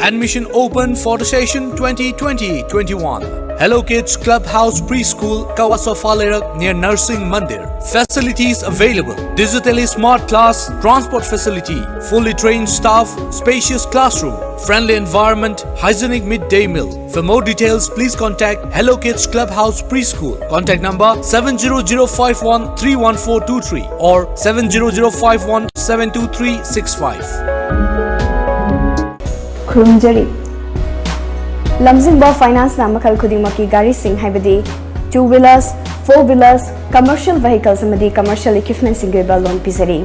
Admission open for the session twenty twenty twenty-one. Hello Kids Clubhouse Preschool, Kawasofa Lerak, near Narsing Mandir. Facilities available: digitally smart class, transport facility, fully trained staff, spacious classroom, friendly environment, hygienic midday meal. For more details, please contact Hello Kids Clubhouse Preschool. Contact number seven zero zero five one three one four two three or seven zero zero five one seven two three six five. ꯈꯨꯔꯨꯝꯖꯔꯤ꯫ ꯂꯝꯖꯤꯡꯕ ꯐꯥꯏꯅꯥꯟꯁꯅ ꯃꯈꯜ ꯈꯨꯗꯤꯡꯃꯛꯀꯤ ꯒꯥꯔꯤꯁꯤꯡ, ꯍꯥꯏꯕꯗꯤ two wheelers, four wheelers, commercial vehicles ꯑꯃꯗꯤ commercial equipmentꯁꯤꯡꯒꯤ ꯑꯣꯏꯕ ꯂꯣꯟ ꯄꯤꯖꯔꯤ꯫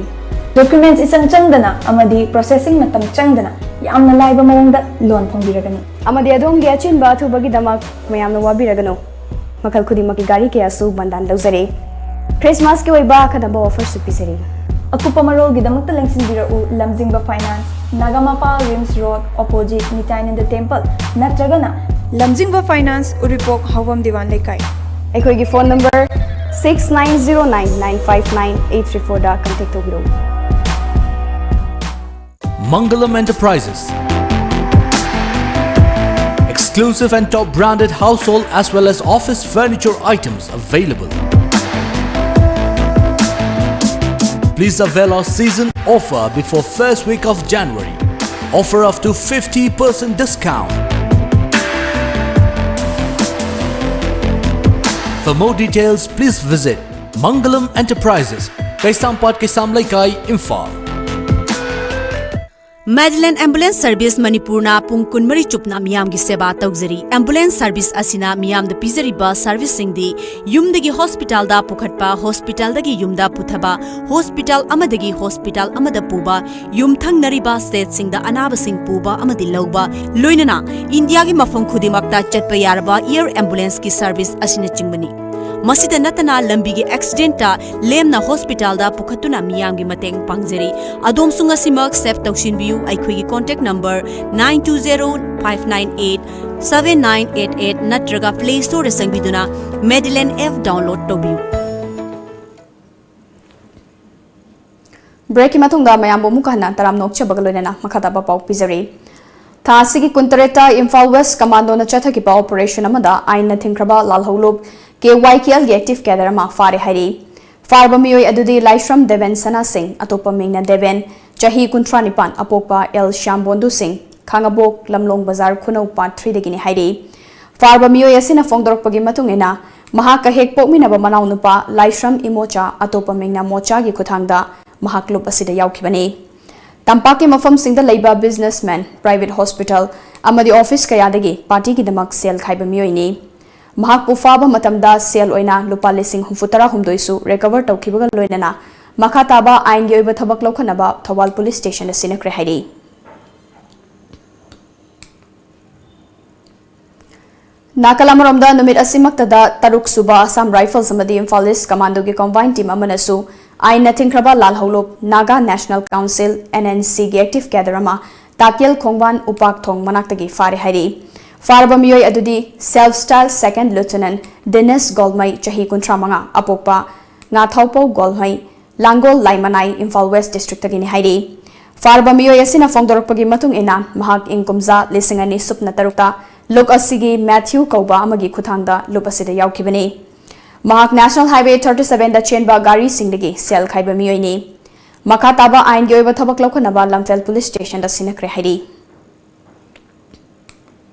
Documents ꯏꯆꯪ ꯆꯪꯗꯅ ꯑꯃꯗꯤ processing ꯃꯇꯝ ꯆꯪꯗꯅ ꯌꯥꯝꯅ ꯂꯥꯏꯕ ꯃꯑꯣꯡꯗ ꯂꯣꯟ ꯐꯪꯕꯤꯔꯒꯅꯤ꯫ ꯑꯃꯗꯤ ꯑꯗꯣꯝꯒꯤ ꯑꯆꯤꯟꯕ ꯑꯊꯨꯕꯒꯤꯗꯃꯛ ꯃꯌꯥꯝꯅ ꯋꯥꯕꯤꯔꯒꯅꯨ꯫ ꯃꯈꯜ ꯈꯨꯗꯤꯡꯃꯛꯀꯤ ꯒꯥꯔꯤ ꯀꯌꯥꯁꯨ ꯕꯟꯗꯥꯟ ꯂꯧꯖꯔꯤ꯫ ꯈ꯭ꯔꯤꯁꯃꯥꯁꯀꯤ ꯑꯣꯏꯕ ꯑꯈꯟꯅꯕ offerꯁꯨ ꯄꯤꯖꯔꯤ꯫ ꯑꯀꯨꯞꯄ ꯃꯔꯣꯜꯒꯤꯗꯃꯛꯇ ꯂꯦꯡꯁꯤꯟꯕꯤꯔꯛꯎ Lamjingba finance, Nagamapal RIMS road, opposite ꯅꯤꯇꯥꯏꯅꯟꯗ ꯇꯦꯝꯄꯜ, ꯅꯠꯇ꯭ꯔꯒꯅ ꯂꯝꯖꯤꯡꯕ ꯐꯥꯏꯅꯥꯟꯁ, ꯎꯔꯤꯄꯣꯛ, ꯍꯥꯎꯕꯝ ꯗꯤꯋꯥꯟ ꯂꯩꯀꯥꯏ꯫ ꯑꯩꯈꯣꯏꯒꯤ phone number six nine zero nine nine five nine eight three fourꯗ contact ꯇꯧꯕꯤꯔꯛꯎ꯫ Mangalam Enterprises. Exclusive and top branded household as well as office furniture items available. Please avail our season offer before first week of January. Offer up to fifty percent discount. For more details, please visit Mangalam Enterprises, Kaisampat, Kaisam Leikai, Imphal. Madeline Ambulance Service ꯃꯅꯤꯄꯨꯔꯅ ꯄꯨꯡ ꯀꯨꯟꯃꯔꯤ ꯆꯨꯞꯅ ꯃꯤꯌꯥꯝꯒꯤ ꯁꯦꯕꯥ ꯇꯧꯖꯔꯤ꯫ Ambulance service ꯑꯁꯤꯅ ꯃꯤꯌꯥꯝꯗ ꯄꯤꯖꯔꯤꯕ serviceꯁꯤꯡꯗꯤ ꯌꯨꯝꯗꯒꯤ hospitalꯗ ꯄꯨꯈꯠꯄ, hospitalꯗꯒꯤ ꯌꯨꯝꯗ ꯄꯨꯊꯕ, hospital ꯑꯃꯗꯒꯤ hospital ꯑꯃꯗ ꯄꯨꯕ, ꯌꯨꯝꯊꯪꯅꯔꯤꯕ stateꯁꯤꯡꯗ ꯑꯅꯥꯕꯁꯤꯡ ꯄꯨꯕ ꯑꯃꯗꯤ ꯂꯧꯕ, ꯂꯣꯏꯅꯅ ꯏꯟꯗꯤꯌꯥꯒꯤ ꯃꯐꯝ ꯈꯨꯗꯤꯡꯃꯛꯇ ꯆꯠꯄ ꯌꯥꯔꯕ air ambulanceꯀꯤ service ꯑꯁꯤꯅꯆꯤꯡꯕꯅꯤ꯫ ꯃꯁꯤꯗ ꯅꯠꯇꯅ ꯂꯝꯕꯤꯒꯤ accidentꯇ ꯂꯦꯝꯅ hospitalꯗ ꯄꯨꯈꯠꯇꯨꯅ ꯃꯤꯌꯥꯝꯒꯤ ꯃꯇꯦꯡ ꯄꯥꯡꯖꯔꯤ꯫ ꯑꯗꯣꯝꯁꯨ ꯉꯁꯤꯃꯛ save ꯇꯧꯁꯤꯟꯕꯤꯌꯨ꯫ ꯑꯩꯈꯣꯏꯒꯤ contact number nine two zero five nine eight seven nine eight eight ꯅꯠꯇ꯭ꯔꯒ Play Storeꯗ ꯆꯪꯕꯤꯗꯨꯅ Madeline app download ꯇꯧꯕꯤꯌꯨ꯫ Breakꯀꯤ ꯃꯇꯨꯡꯗ ꯃꯌꯥꯝꯕꯨ ꯑꯃꯨꯛꯀ ꯍꯟꯅ ꯇꯔꯥꯝꯅ ꯑꯣꯛꯆꯕꯒ ꯂꯣꯏꯅꯅ ꯃꯈꯥ ꯇꯥꯕ ꯄꯥꯎ ꯄꯤꯖꯔꯤ꯫ ꯊꯥ ꯑꯁꯤꯒꯤ ꯀꯨꯟꯇꯔꯦꯠꯇ ꯏꯝꯐꯥꯜ ꯋꯦꯁ ꯀꯃꯥꯟꯗꯣꯅ ꯆꯠꯊꯈꯤꯕ ꯑꯣꯄꯔꯦꯁꯟ ꯑꯃꯗ ꯑꯥꯏꯟꯅ ꯊꯤꯡꯈ꯭ꯔꯕ ꯂꯥꯜꯍꯧꯂꯨꯞ ꯀꯦ ꯋꯥꯏ ꯀꯦ ꯑꯦꯜꯒꯤ ꯑꯦꯛꯇꯤꯚ ꯀꯦꯗꯔ ꯑꯃ ꯐꯥꯔꯦ ꯍꯥꯏꯔꯤ꯫ ꯐꯥꯔꯕ ꯃꯤꯑꯣꯏ ꯑꯗꯨꯗꯤ ꯂꯥꯏꯁ꯭ꯔꯝ ꯗꯦꯕꯦꯟ ꯁꯅꯥ ꯁꯤꯡ, ꯑꯇꯣꯞꯄ ꯃꯤꯡꯅ ꯗꯦꯕꯦꯟ, ꯆꯍꯤ ꯀꯨꯟꯊ꯭ꯔꯥ ꯅꯤꯄꯥꯟ, ꯑꯄꯣꯛꯄ ꯑꯦꯜ ꯁ꯭ꯌꯥꯝꯕꯣꯟꯗꯨ ꯁꯤꯡ, ꯈꯥꯉꯕꯣꯛ, ꯂꯝꯂꯣꯡ ꯕꯖꯥꯔ, ꯈꯨꯅꯧ ꯄꯥꯔꯠ ꯊ꯭ꯔꯤꯗꯒꯤꯅꯤ ꯍꯥꯏꯔꯤ꯫ ꯐꯥꯔꯕ ꯃꯤꯑꯣꯏ ꯑꯁꯤꯅ ꯐꯣꯡꯗꯣꯔꯛꯄꯒꯤ ꯃꯇꯨꯡ ꯏꯟꯅ, ꯃꯍꯥꯛꯀ ꯍꯦꯛ ꯄꯣꯛꯃꯤꯟꯅꯕ ꯃꯅꯥꯎꯅꯨꯄꯥ ꯂꯥꯏꯁ꯭ꯔꯝ ꯏꯃꯣꯆꯥ, ꯑꯇꯣꯞꯄ ꯃꯤꯡꯅ ꯃꯣꯆꯥꯒꯤ ꯈꯨꯠꯊꯥꯡꯗ ꯃꯍꯥꯛ ꯂꯨꯞ ꯑꯁꯤꯗ ꯌꯥꯎꯈꯤꯕꯅꯤ꯫ ꯇꯝꯄꯥꯛꯀꯤ ꯃꯐꯝꯁꯤꯡꯗ ꯂꯩꯕ ꯕꯤꯖꯤꯅꯦꯁꯃꯦꯟ, ꯄ꯭ꯔꯥꯏꯚꯦꯠ ꯍꯣꯁꯄꯤꯇꯥꯜ ꯑꯃꯗꯤ ꯑꯣꯐꯤꯁ ꯀꯌꯥꯗꯒꯤ ꯄꯥꯔꯇꯤꯒꯤꯗꯃꯛ ꯁꯦꯜ ꯈꯥꯏꯕ ꯃꯤꯑꯣꯏꯅꯤ꯫ ꯃꯍꯥꯛꯄꯨ ꯐꯥꯕ ꯃꯇꯝꯗ ꯁꯦꯜ ꯑꯣꯏꯅ ꯂꯨꯄꯥ ꯂꯤꯁꯤꯡ ꯍꯨꯝꯐꯨ ꯇꯔꯥ ꯍꯨꯝꯗꯣꯏꯁꯨ ꯔꯤꯀꯚꯔ ꯇꯧꯈꯤꯕꯒ ꯂꯣꯏꯅꯅ ꯃꯈꯥ ꯇꯥꯕ ꯑꯥꯏꯟꯒꯤ ꯑꯣꯏꯕ ꯊꯕꯛ ꯂꯧꯈꯠꯅꯕ ꯊꯧꯕꯥꯜ ꯄꯨꯂꯤꯁ ꯁ꯭ꯇꯦꯁꯟꯗ ꯁꯤꯟꯅꯈ꯭ꯔꯦ ꯍꯥꯏꯔꯤ꯫ ꯅꯥꯀꯜ ꯑꯃꯔꯣꯝꯗ, ꯅꯨꯃꯤꯠ ꯑꯁꯤꯃꯛꯇꯗ ꯇꯔꯨꯛ ꯁꯨꯕ ꯑꯁꯥꯝ ꯔꯥꯏꯐꯜꯁ ꯑꯃꯗꯤ ꯏꯝꯐꯥꯜ ꯏꯁ ꯀꯃꯥꯟꯗꯣꯒꯤ ꯀꯝꯕꯥꯏꯟ ꯇꯤꯝ ꯑꯃꯅꯁꯨ ꯑꯥꯏꯟꯅ ꯊꯤꯡꯈ꯭ꯔꯕ ꯂꯥꯜꯍꯧꯂꯨꯞ Naga national council, N N ꯁꯤꯒꯤ ꯑꯦꯛꯇꯤꯚ ꯀꯦꯗꯔ ꯑꯃ ꯇꯥꯀꯦꯜ ꯈꯣꯡꯕꯥꯟ ꯎꯄꯥꯛ ꯊꯣꯡ ꯃꯅꯥꯛꯇꯒꯤ ꯐꯥꯔꯦ ꯍꯥꯏꯔꯤ꯫ ꯐꯥꯔꯕ ꯃꯤꯑꯣꯏ ꯑꯗꯨꯗꯤ ꯁꯦꯜꯐ ꯁ꯭ꯇꯥꯏꯜ ꯁꯦꯀꯦꯟꯗ ꯂꯤꯎꯇꯤꯅꯦꯟꯠ ꯗꯤꯅꯦꯁ ꯒꯣꯜꯃꯩ, ꯆꯍꯤ ꯀꯨꯟꯊ꯭ꯔꯥ ꯃꯉꯥ, ꯑꯄꯣꯛꯄ ꯉꯥꯊꯥꯎꯄꯧ ꯒꯣꯜꯃꯩ, ꯂꯥꯡꯒꯣꯜ ꯂꯥꯏꯃꯅꯥꯏ, ꯏꯝꯐꯥꯜ ꯋꯦꯁ ꯗꯤꯁꯇ꯭ꯔꯤꯛꯇꯒꯤꯅꯤ ꯍꯥꯏꯔꯤ꯫ ꯐꯥꯔꯕ ꯃꯤꯑꯣꯏ ꯑꯁꯤꯅ ꯐꯣꯡꯗꯣꯔꯛꯄꯒꯤ ꯃꯇꯨꯡ ꯏꯟꯅ, ꯃꯍꯥꯛ ꯏꯪ ꯀꯨꯝꯖꯥ ꯂꯤꯁꯤꯡ ꯑꯅꯤ ꯁꯨꯞꯅ ꯇꯔꯨꯛꯇ ꯂꯨꯛ ꯑꯁꯤꯒꯤ ꯃꯦꯊ꯭ꯌꯨ ꯀꯧꯕ ꯑꯃꯒꯤ ꯈꯨꯠꯊꯥꯡꯗ ꯂꯨꯞ ꯑꯁꯤꯗ ꯌꯥꯎꯈꯤꯕꯅꯤ꯫ ꯃꯍꯥꯛ ꯅꯦꯁꯅꯦꯜ ꯍꯥꯏꯋꯦ ꯊꯥꯔꯇꯤ ꯁꯚꯦꯟꯗ ꯆꯦꯟꯕ ꯒꯥꯔꯤꯁꯤꯡꯗꯒꯤ ꯁꯦꯜ ꯈꯥꯏꯕ ꯃꯤꯑꯣꯏꯅꯤ꯫ ꯃꯈꯥ ꯇꯥꯕ ꯑꯥꯏꯟꯒꯤ ꯑꯣꯏꯕ ꯊꯕꯛ ꯂꯧꯈꯠꯅꯕ ꯂꯝꯐꯦꯜ ꯄꯨꯂꯤꯁ ꯁ꯭ꯇꯦꯁꯟꯗ ꯁꯤꯟꯅꯈ꯭ꯔꯦ ꯍꯥꯏꯔꯤ꯫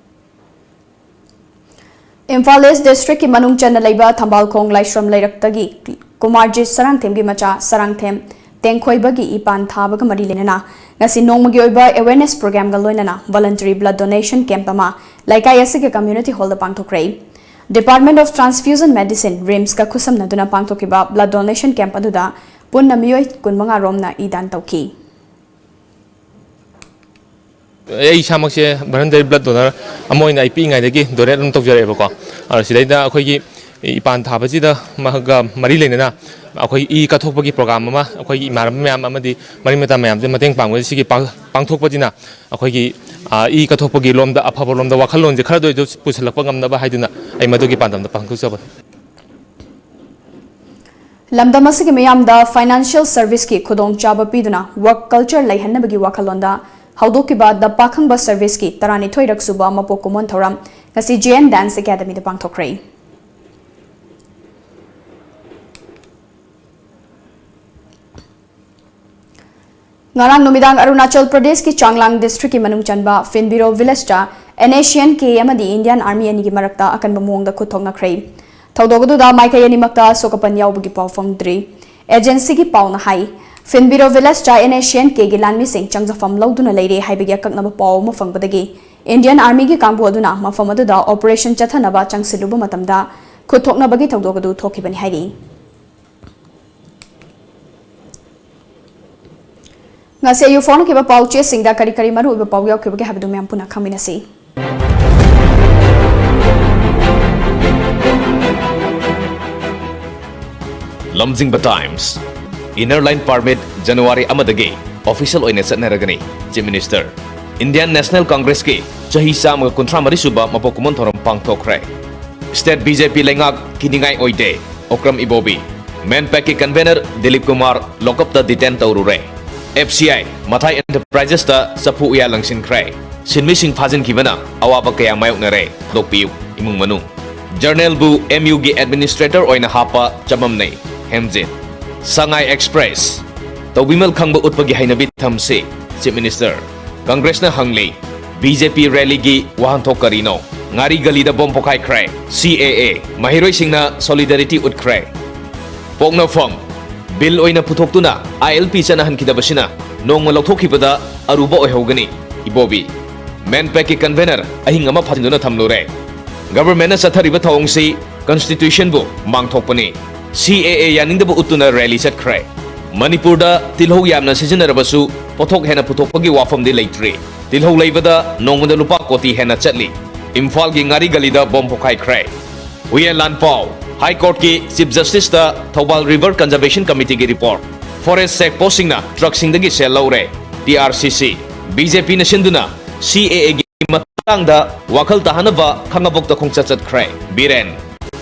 ꯏꯝꯐꯥꯜ ꯏꯁ ꯗꯤꯁꯇ꯭ꯔꯤꯛꯀꯤ ꯃꯅꯨꯡ ꯆꯟꯅ ꯂꯩꯕ ꯊꯝꯕꯥꯜꯈꯣꯡ ꯂꯥꯏꯁ꯭ꯔꯝ ꯂꯩꯔꯛꯇꯒꯤ ꯀꯨꯃꯥꯔꯖꯤꯠ ꯁꯔꯥꯡꯊꯦꯝꯒꯤ ꯃꯆꯥ ꯁꯔꯥꯡꯊꯦꯝ ꯇꯦꯡꯈꯣꯏꯕꯒꯤ ꯏꯄꯥꯟ ꯊꯥꯕꯒ ꯃꯔꯤ ꯂꯩꯅꯅ ꯉꯁꯤ ꯅꯣꯡꯃꯒꯤ ꯑꯣꯏꯕ ꯑꯦꯋꯦꯔꯅꯦꯁ ꯄ꯭ꯔꯣꯒ꯭ꯔꯥꯝꯒ ꯂꯣꯏꯅꯅ ꯚꯣꯂꯟꯇꯔꯤ ꯕ꯭ꯂꯗ ꯗꯣꯅꯦꯁꯟ ꯀꯦꯝꯞ ꯑꯃ ꯂꯩꯀꯥꯏ ꯑꯁꯤꯒꯤ ꯀꯝꯃ꯭ꯌꯨꯅꯤꯇꯤ ꯍꯣꯜꯗ ꯄꯥꯡꯊꯣꯛꯈ꯭ꯔꯦ꯫ ꯗꯤꯄꯥꯔꯠꯃꯦꯟꯠ ꯑꯣꯐ ꯇ꯭ꯔꯥꯟꯁꯐ꯭ꯌꯨꯖꯟ ꯃꯦꯗꯤꯁꯤꯟ, ꯔꯤꯝꯁꯀ ꯈꯨꯠꯁꯝꯅꯗꯨꯅ ꯄꯥꯡꯊꯣꯛꯈꯤꯕ ꯕ꯭ꯂꯗ ꯗꯣꯅꯦꯁꯟ ꯀꯦꯝꯞ ꯑꯗꯨꯗ ꯄꯨꯟꯅ ꯃꯤꯑꯣꯏ ꯀꯨꯟꯃꯉꯥ ꯔꯣꯝꯅ ꯏ ꯗꯥꯟ ꯇꯧꯈꯤ꯫ ꯑꯩ ꯏꯁꯥꯃꯛꯁꯦ ꯚꯣꯂꯟꯇꯔꯤ ꯕ꯭ꯂꯗ ꯗꯣꯅꯔ ꯑꯃ ꯑꯣꯏꯅ ꯑꯩ ꯄꯤꯛꯏꯉꯩꯗꯒꯤ ꯗꯣꯅꯦꯠ ꯑꯗꯨꯝ ꯇꯧꯖꯔꯛꯑꯦꯕꯀꯣ꯫ ꯑꯗꯣ ꯁꯤꯗꯩꯗ ꯑꯩꯈꯣꯏꯒꯤ ꯏꯄꯥꯟ ꯊꯥꯕꯁꯤꯗ ꯃꯍꯥꯛꯀ ꯃꯔꯤ ꯂꯩꯅꯅ ꯑꯩꯈꯣꯏ ꯏ ꯀꯠꯊꯣꯛꯄꯒꯤ ꯄ꯭ꯔꯣꯒ꯭ꯔꯥꯝ ꯑꯃ ꯑꯩꯈꯣꯏꯒꯤ ꯏꯃꯥꯟꯅꯕ ꯃꯌꯥꯝ ꯑꯃꯗꯤ ꯃꯔꯤ ꯃꯇꯥ ꯃꯌꯥꯝꯁꯦ ꯃꯇꯦꯡ ꯄꯥꯡꯕꯗ ꯁꯤꯒꯤ ꯄꯥꯡ-, ꯄꯥꯡꯊꯣꯛꯄꯁꯤꯅ ꯑꯩꯈꯣꯏꯒꯤ, ꯑ, ꯏ ꯀꯠꯊꯣꯛꯄꯒꯤ ꯂꯣꯝꯗ, ꯑꯐꯕ ꯂꯣꯝꯗ ꯋꯥꯈꯜꯂꯣꯟꯁꯦ ꯈꯔꯗ ꯑꯣꯏꯔꯁꯨ ꯄꯨꯁꯤꯜꯂꯛꯄ ꯉꯝꯅꯕ ꯍꯥꯏꯗꯨꯅ ꯑꯩ ꯃꯗꯨꯒꯤ ꯄꯥꯟꯗꯝꯗ ꯄꯥꯡꯊꯣꯛꯆꯕꯅꯤ꯫ ꯂꯝꯗꯝ ꯑꯁꯤꯒꯤ ꯃꯤꯌꯥꯝꯗ ꯐꯥꯏꯅꯥꯟꯁꯤꯌꯦꯜ ꯁꯔꯚꯤꯁꯀꯤ ꯈꯨꯗꯣꯡꯆꯥꯕ ꯄꯤꯗꯨꯅ ꯋꯔꯛ ꯀꯜꯆꯔ ꯂꯩꯍꯟꯅꯕꯒꯤ ꯋꯥꯈꯜꯂꯣꯟꯗ ꯍꯧꯗꯣꯛꯈꯤꯕ ꯗ ꯄꯥꯈꯪꯕ ꯁꯔꯚꯤꯁꯀꯤ ꯇꯔꯥꯅꯤꯊꯣꯏꯔꯛ ꯁꯨꯕ ꯃꯄꯣꯛ ꯀꯨꯝꯑꯣꯟ ꯊꯧꯔꯝ ꯉꯁꯤ ꯖꯦ ꯑꯦꯟ ꯗꯥꯟꯁ ꯑꯦꯀꯥꯗꯃꯤꯗ ꯄꯥꯡꯊꯣꯛꯈ꯭ꯔꯦ꯫ ꯉꯔꯥꯡ ꯅꯨꯃꯤꯗꯥꯡ ꯑꯔꯨꯅꯥꯆꯜ ꯄ꯭ꯔꯗꯦꯁꯀꯤ ꯆꯥꯡꯂꯥꯡ ꯗꯤꯁꯇ꯭ꯔꯤꯛꯀꯤ ꯃꯅꯨꯡ ꯆꯟꯕ ꯐꯤꯟꯕꯤꯔꯣ ꯚꯤꯂꯦꯖꯇ ꯑꯦꯟ ꯑꯦꯁ ꯁꯤ ꯑꯦꯟ ꯀꯦ ꯑꯃꯗꯤ ꯏꯟꯗꯤꯌꯥꯟ ꯑꯥꯔꯃꯤ ꯑꯅꯤꯒꯤ ꯃꯔꯛꯇ ꯑꯀꯟꯕ ꯃꯑꯣꯡꯗ ꯈꯨꯠ ꯊꯣꯛꯅꯈ꯭ꯔꯦ꯫ ꯊꯧꯗꯣꯛ ꯑꯗꯨꯗ ꯃꯥꯏꯀꯩ ꯑꯅꯤꯃꯛꯇ ꯑꯁꯣꯛ ꯑꯄꯟ ꯌꯥꯎꯕꯒꯤ ꯄꯥꯎ ꯐꯪꯗ꯭ꯔꯤ꯫ ꯑꯦꯖꯦꯟꯁꯤꯒꯤ ꯄꯥꯎꯅ ꯍꯥꯏ, ꯐꯤꯟꯕꯤꯔꯣ ꯚꯤꯂꯦꯖꯇ ꯑꯦꯟ ꯑꯦꯁ ꯁꯤ ꯑꯦꯟ ꯀꯦꯒꯤ ꯂꯥꯟꯃꯤꯁꯤꯡ ꯆꯪꯖꯐꯝ ꯂꯧꯗꯨꯅ ꯂꯩꯔꯦ ꯍꯥꯏꯕꯒꯤ ꯑꯀꯛꯅꯕ ꯄꯥꯎ ꯑꯃ ꯐꯪꯕꯗꯒꯤ ꯏꯟꯗꯤꯌꯟ ꯑꯥꯔꯃꯤꯒꯤ ꯀꯥꯡꯕꯨ ꯑꯗꯨꯅ ꯃꯐꯝ ꯑꯗꯨꯗ ꯑꯣꯄꯔꯦꯁꯟ ꯆꯠꯊꯅꯕ ꯆꯪꯁꯤꯜꯂꯨꯕ ꯃꯇꯝꯗ ꯈꯨꯠ ꯊꯣꯛꯅꯕꯒꯤ ꯊꯧꯗꯣꯛ ꯑꯗꯨ ꯊꯣꯛꯈꯤꯕꯅꯤ ꯍꯥꯏꯔꯤ꯫ ꯉꯁꯤ ꯑꯌꯨꯛ ꯐꯣꯡꯂꯛꯈꯤꯕ ꯄꯥꯎ ꯆꯦꯁꯤꯡꯗ ꯀꯔꯤ ꯀꯔꯤ ꯃꯔꯨꯑꯣꯏꯕ ꯄꯥꯎ ꯌꯥꯎꯈꯤꯕꯒꯦ ꯍꯥꯏꯕꯗꯨ ꯃꯌꯥꯝ ꯄꯨꯟꯅ ꯈꯪꯃꯤꯟꯅꯁꯤ꯫ ꯂꯝꯖꯤꯡꯕ times. Inner Line Permit January ꯑꯃꯗꯒꯤ official ꯑꯣꯏꯅ ꯆꯠꯅꯔꯒꯅꯤ, Chief Minister꯫ Indian National Congressꯀꯤ ꯆꯍꯤ ꯆꯥꯝꯃꯒ ꯀꯨꯟꯊ꯭ꯔꯥ ꯃꯔꯤ ꯁꯨꯕ ꯃꯄꯣꯛ ꯀꯨꯝꯑꯣꯟ ꯊꯧꯔꯝ ꯄꯥꯡꯊꯣꯛꯈ꯭ꯔꯦ꯫ State B J P ꯂꯩꯉꯥꯛ ꯀꯤꯅꯤꯡꯉꯥꯏ ꯑꯣꯏꯗꯦ, ꯑꯣꯀ꯭ꯔꯝ ꯏꯕꯣꯕꯤ꯫ ꯃꯦꯟꯄꯦꯛꯀꯤ convener Dilip Kumar ꯂꯣꯀꯞꯇ detain ꯇꯧꯔꯨꯔꯦ꯫ F C I ꯃꯊꯥꯏ Enterprisesꯇ ꯆꯐꯨ ꯎꯌꯥ ꯂꯪꯁꯤꯟꯈ꯭ꯔꯦ꯫ ꯁꯤꯟꯃꯤꯁꯤꯡ ꯐꯥꯖꯤꯟꯈꯤꯕꯅ ꯑꯋꯥꯕ ꯀꯌꯥ ꯃꯥꯌꯣꯛꯅꯔꯦ꯫ ꯊꯥꯗꯣꯛꯄꯤꯌꯨ ꯏꯃꯨꯡ ꯃꯅꯨꯡ꯫ Journalꯕꯨ M Uꯒꯤ administrator ꯑꯣꯏꯅ ꯍꯥꯞꯄ ꯆꯃꯝꯅꯩ꯫ ꯍꯦꯝꯖꯤꯠ꯫ Sangai Express꯫ ꯇꯧꯕꯤꯃꯜ ꯈꯪꯕ ꯎꯠꯄꯒꯤ ꯍꯩꯅꯕꯤ ꯊꯝꯁꯤ, Chief Minister꯫ Congressꯅ ꯍꯪꯂꯤ, B J P rallyꯒꯤ ꯋꯥꯍꯟꯊꯣꯛ ꯀꯔꯤꯅꯣ? ꯉꯥꯔꯤ ꯒꯂꯤꯗ ꯕꯣꯝ ꯄꯣꯈꯥꯏꯈ꯭ꯔꯦ꯫ C A A꯫ ꯃꯍꯩꯔꯣꯏꯁꯤꯡꯅ solidarity ꯎꯠꯈ꯭ꯔꯦ꯫ ꯄꯣꯛꯅꯐꯝ꯫ Bill ꯑꯣꯏꯅ ꯄꯨꯊꯣꯛꯇꯨꯅ I L P ꯆꯠꯅꯍꯟꯈꯤꯗꯕꯁꯤꯅ ꯅꯣꯡꯃ ꯂꯧꯊꯣꯛꯈꯤꯕꯗ ꯑꯔꯨꯕ ꯑꯣꯏꯍꯧꯒꯅꯤ, ꯏꯕꯣꯕꯤ꯫ ꯃꯦꯟꯄꯦꯛꯀꯤ convener ꯑꯍꯤꯡ ꯑꯃ ꯐꯥꯖꯤꯟꯗꯨꯅ ꯊꯝꯂꯨꯔꯦ꯫ Governmentꯅ ꯆꯠꯊꯔꯤꯕ ꯊꯧꯑꯣꯡꯁꯤ Constitutionꯕꯨ ꯃꯥꯡꯊꯣꯛꯄꯅꯤ꯫ C A A ꯌꯥꯅꯤꯡꯗꯕ ꯎꯠꯇꯨꯅ rally ꯆꯠꯈ꯭ꯔꯦ꯫ ꯃꯅꯤꯄꯨꯔꯗ ꯇꯤꯜꯍꯧ ꯌꯥꯝꯅ ꯁꯤꯖꯤꯟꯅꯔꯕꯁꯨ ꯄꯣꯠꯊꯣꯛ ꯍꯦꯟꯅ ꯄꯨꯊꯣꯛꯄꯒꯤ ꯋꯥꯐꯝꯗꯤ ꯂꯩꯇ꯭ꯔꯤ꯫ ꯇꯤꯜꯍꯧ ꯂꯩꯕꯗ ꯅꯣꯡꯃꯗ ꯂꯨꯄꯥ ꯀꯣꯇꯤ ꯍꯦꯟꯅ ꯆꯠꯂꯤ꯫ ꯏꯝꯐꯥꯜꯒꯤ ꯉꯥꯔꯤ ꯒꯂꯤꯗ ꯕꯣꯝ ꯄꯣꯈꯥꯏꯈ꯭ꯔꯦ꯫ ꯍꯨꯌꯦꯟ ꯂꯥꯟꯄꯥꯎ꯫ High Courtꯀꯤ Chief Justiceꯇ ꯊꯧꯕꯥꯜ River Conservation Committeeꯒꯤ report꯫ Forest check postꯁꯤꯡꯅ truckꯁꯤꯡꯗꯒꯤ ꯁꯦꯜ ꯂꯧꯔꯦ꯫ T R C C꯫ B J Pꯅ ꯁꯤꯟꯗꯨꯅ C A Aꯒꯤ ꯃꯇꯥꯡꯗ ꯋꯥꯈꯜ ꯇꯥꯍꯟꯅꯕ ꯈꯥꯡꯉꯕꯣꯛꯇ ꯈꯣꯡꯆꯠ ꯆꯠꯈ꯭ꯔꯦ꯫ ꯕꯤꯔꯦꯟ꯫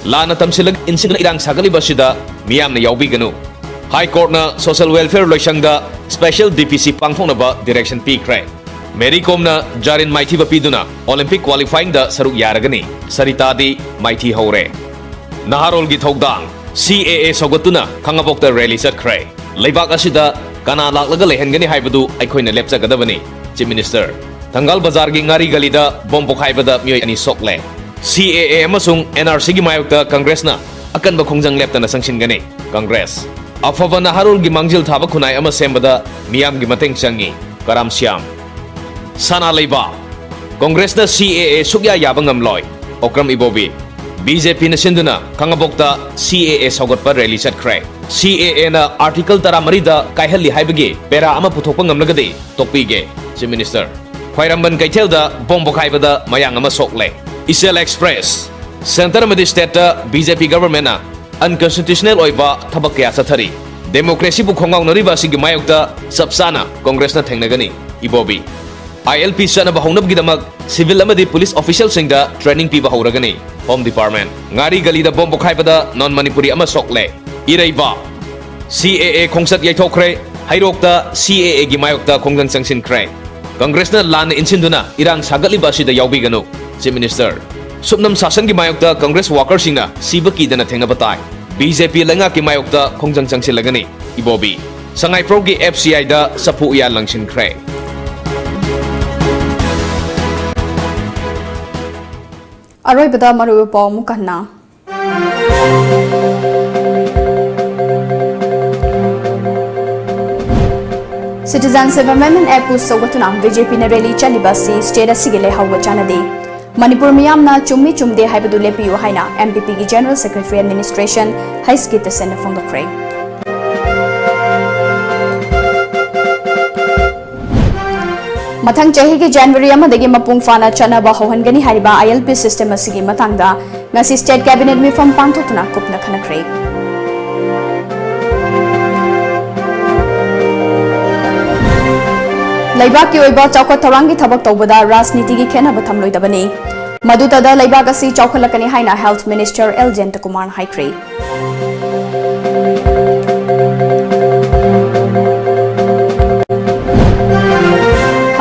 ꯂꯥꯟꯅ ꯇꯝꯁꯤꯜꯂꯒ ꯏꯟꯁꯤꯟꯗꯨꯅ ꯏꯔꯥꯡ ꯁꯥꯒꯠꯂꯤꯕ ꯑꯁꯤꯗ ꯃꯤꯌꯥꯝꯅ ꯌꯥꯎꯕꯤꯒꯅꯨ꯫ High Courtꯅ social welfare ꯂꯣꯏꯁꯪꯗ special D P C ꯄꯥꯡꯊꯣꯛꯅꯕ direction ꯄꯤꯈ꯭ꯔꯦ꯫ ꯃꯦꯔꯤ ꯀꯣꯝꯅ ꯖꯥꯔꯤꯟ ꯃꯥꯏꯊꯤꯕ ꯄꯤꯗꯨꯅ Olympic qualifyingꯗ ꯁꯔꯨꯛ ꯌꯥꯔꯒꯅꯤ꯫ ꯁꯔꯤꯇꯥꯗꯤ ꯃꯥꯏꯊꯤ ꯍꯧꯔꯦ꯫ ꯅꯍꯥꯔꯣꯜꯒꯤ ꯊꯧꯗꯥꯡ꯫ C A A ꯁꯧꯒꯠꯇꯨꯅ ꯈꯥꯉꯕꯣꯛꯇ rally ꯆꯠꯈ꯭ꯔꯦ꯫ ꯂꯩꯕꯥꯛ ꯑꯁꯤꯗ ꯀꯅꯥ ꯂꯥꯛꯂꯒ ꯂꯩꯍꯟꯒꯅꯤ ꯍꯥꯏꯕꯗꯨ ꯑꯩꯈꯣꯏꯅ ꯂꯦꯞꯆꯒꯗꯕꯅꯤ꯫ Chief Minister꯫ ꯊꯪꯒꯥꯜ ꯕꯖꯥꯔꯒꯤ ꯉꯥꯔꯤ ꯒꯂꯤꯗ ꯕꯣꯝ ꯄꯣꯈꯥꯏꯕꯗ ꯃꯤꯑꯣꯏ ꯑꯅꯤ ꯁꯣꯛꯂꯦ꯫ C A A ꯑꯃꯁꯨꯡ N R Cꯒꯤ ꯃꯥꯌꯣꯛꯇ ꯀꯪꯒ꯭ꯔꯦꯁꯅ ꯑꯀꯟꯕ ꯈꯣꯡꯖꯪ ꯂꯦꯞꯇꯅ ꯆꯪꯁꯤꯟꯒꯅꯤ꯫ ꯀꯪꯒ꯭ꯔꯦꯁ꯫ ꯑꯐꯕ ꯅꯍꯥꯔꯣꯜꯒꯤ ꯃꯥꯡꯖꯤꯜ ꯊꯥꯕ ꯈꯨꯟꯅꯥꯏ ꯑꯃ ꯁꯦꯝꯕꯗ ꯃꯤꯌꯥꯝꯒꯤ ꯃꯇꯦꯡ ꯆꯪꯏ꯫ ꯀꯔꯥꯝ ꯁ꯭ꯌꯥꯝ꯫ ꯁꯅꯥ ꯂꯩꯕꯥꯛ꯫ ꯀꯪꯒ꯭ꯔꯦꯁꯅ C A A ꯁꯨꯛꯌꯥ ꯌꯥꯕ ꯉꯝꯂꯣꯏ꯫ ꯑꯣꯀ꯭ꯔꯝ ꯏꯕꯣꯕꯤ꯫ B J Pꯅ ꯁꯤꯟꯗꯨꯅ ꯈꯥꯉꯕꯣꯛꯇ C A A ꯁꯧꯒꯠꯄ rally ꯆꯠꯈ꯭ꯔꯦ꯫ C A Aꯅ Article ꯇꯔꯥꯃꯔꯤꯗ ꯀꯥꯏꯍꯜꯂꯤ ꯍꯥꯏꯕꯒꯤ ꯄꯦꯔꯥ ꯑꯃ ꯄꯨꯊꯣꯛꯄ ꯉꯝꯂꯒꯗꯤ ꯇꯣꯛꯄꯤꯒꯦ꯫ Chief Minister꯫ ꯈ꯭ꯋꯥꯏꯔꯝꯕꯟ ꯀꯩꯊꯦꯜꯗ ꯕꯣꯝ ꯄꯣꯈꯥꯏꯕꯗ ꯃꯌꯥꯡ ꯑꯃ ꯁꯣꯛꯂꯦ꯫ ꯏꯆꯦꯜ Express꯫ Centre ꯑꯃꯗꯤ stateꯇ B J P governmentꯅ unconstitutional ꯑꯣꯏꯕ ꯊꯕꯛ ꯀꯌꯥ ꯆꯠꯊꯔꯤ꯫ Democracyꯕꯨ ꯈꯣꯡꯒꯥꯎꯅꯔꯤꯕ ꯑꯁꯤꯒꯤ ꯃꯥꯌꯣꯛꯇ ꯆꯞ ꯆꯥꯅ ꯀꯪꯒ꯭ꯔꯦꯁꯅ ꯊꯦꯡꯅꯒꯅꯤ꯫ ꯏꯕꯣꯕꯤ꯫ I L P ꯆꯠꯅꯕ ꯍꯧꯅꯕꯒꯤꯗꯃꯛ civil ꯑꯃꯗꯤ police officialꯁꯤꯡꯗ training ꯄꯤꯕ ꯍꯧꯔꯒꯅꯤ꯫ Home Department꯫ ꯉꯥꯔꯤ ꯒꯂꯤꯗ ꯕꯣꯝ ꯄꯣꯈꯥꯏꯕꯗ non Manipuri ꯑꯃ ꯁꯣꯛꯂꯦ꯫ ꯏꯔꯩꯕꯥꯛ꯫ C A A ꯈꯣꯡꯆꯠ ꯌꯩꯊꯣꯛꯈ꯭ꯔꯦ꯫ ꯍꯩꯔꯣꯛꯇ C A Aꯒꯤ ꯃꯥꯌꯣꯛꯇ ꯈꯣꯡꯖꯪ ꯆꯪꯁꯤꯟꯈ꯭ꯔꯦ꯫ ꯀꯪꯒ꯭ꯔꯦꯁꯅ ꯂꯥꯟꯅ ꯏꯟꯁꯤꯟꯗꯨꯅ ꯏꯔꯥꯡ ꯁꯥꯒꯠꯂꯤꯕ ꯑꯁꯤꯗ ꯌꯥꯎꯕꯤꯒꯅꯨ꯫ Chief Minister꯫ ꯁꯨꯞꯅꯝ ꯁꯥꯁꯟꯒꯤ ꯃꯥꯌꯣꯛꯇ ꯀꯪꯒ꯭ꯔꯦꯁ workerꯁꯤꯡꯅ ꯁꯤꯕ ꯀꯤꯗꯅ ꯊꯦꯡꯅꯕ ꯇꯥꯏ꯫ B J P ꯂꯩꯉꯥꯛꯀꯤ ꯃꯥꯌꯣꯛꯇ ꯈꯣꯡꯖꯪ ꯆꯪꯁꯤꯜꯂꯒꯅꯤ꯫ ꯏꯕꯣꯕꯤ꯫ ꯁꯉꯥꯏꯄ꯭ꯔꯧꯒꯤ F C Iꯗ ꯆꯐꯨ ꯎꯌꯥꯟ ꯂꯪꯁꯤꯟꯈ꯭ꯔꯦ꯫ ꯑꯔꯣꯏꯕꯗ ꯃꯔꯨꯑꯣꯏꯕ ꯄꯥꯎ ꯑꯃꯨꯛ ꯍꯟꯅ꯫ Citizenship Amendment Actꯄꯨ ꯁꯧꯒꯠꯇꯨꯅ B J Pꯅ rally ꯆꯠꯂꯤꯕ ꯑꯁꯤ state ꯑꯁꯤꯒꯤ ꯂꯩꯍꯥꯎꯒ ꯆꯥꯟꯅꯗꯦ꯫ ꯃꯅꯤꯄꯨꯔ ꯃꯤꯌꯥꯝꯅ ꯆꯨꯝꯃꯤ ꯆꯨꯝꯗꯦ ꯍꯥꯏꯕꯗꯨ ꯂꯦꯞꯄꯤꯌꯨ ꯍꯥꯏꯅ M P Pꯒꯤ General Secretary Administration H K ꯇꯁꯟꯅ ꯐꯣꯡꯗꯣꯛꯈ꯭ꯔꯦ꯫ ꯃꯊꯪ ꯆꯍꯤꯒꯤ January ꯑꯃꯗꯒꯤ ꯃꯄꯨꯡ ꯐꯥꯅ ꯆꯠꯅꯕ ꯍꯧꯍꯟꯒꯅꯤ ꯍꯥꯏꯔꯤꯕ I L P system ꯑꯁꯤꯒꯤ ꯃꯇꯥꯡꯗ ꯉꯁꯤ state cabinet ꯃꯤꯐꯝ ꯄꯥꯡꯊꯣꯛꯇꯨꯅ ꯀꯨꯞꯅ ꯈꯟꯅꯈ꯭ꯔꯦ꯫ ꯂꯩꯕꯥꯛꯀꯤ ꯑꯣꯏꯕ ꯆꯥꯎꯈꯠ ꯊꯧꯔꯥꯡꯒꯤ ꯊꯕꯛ ꯇꯧꯕꯗ ꯔꯥꯖꯅꯤꯇꯤꯒꯤ ꯈꯦꯠꯅꯕ ꯊꯝꯂꯣꯏꯗꯕꯅꯤ꯫ ꯃꯗꯨꯇꯗ ꯂꯩꯕꯥꯛ ꯑꯁꯤ ꯆꯥꯎꯈꯠꯂꯛꯀꯅꯤ ꯍꯥꯏꯅ Health Minister L Jayantakumar ꯍꯥꯏꯈ꯭ꯔꯦ꯫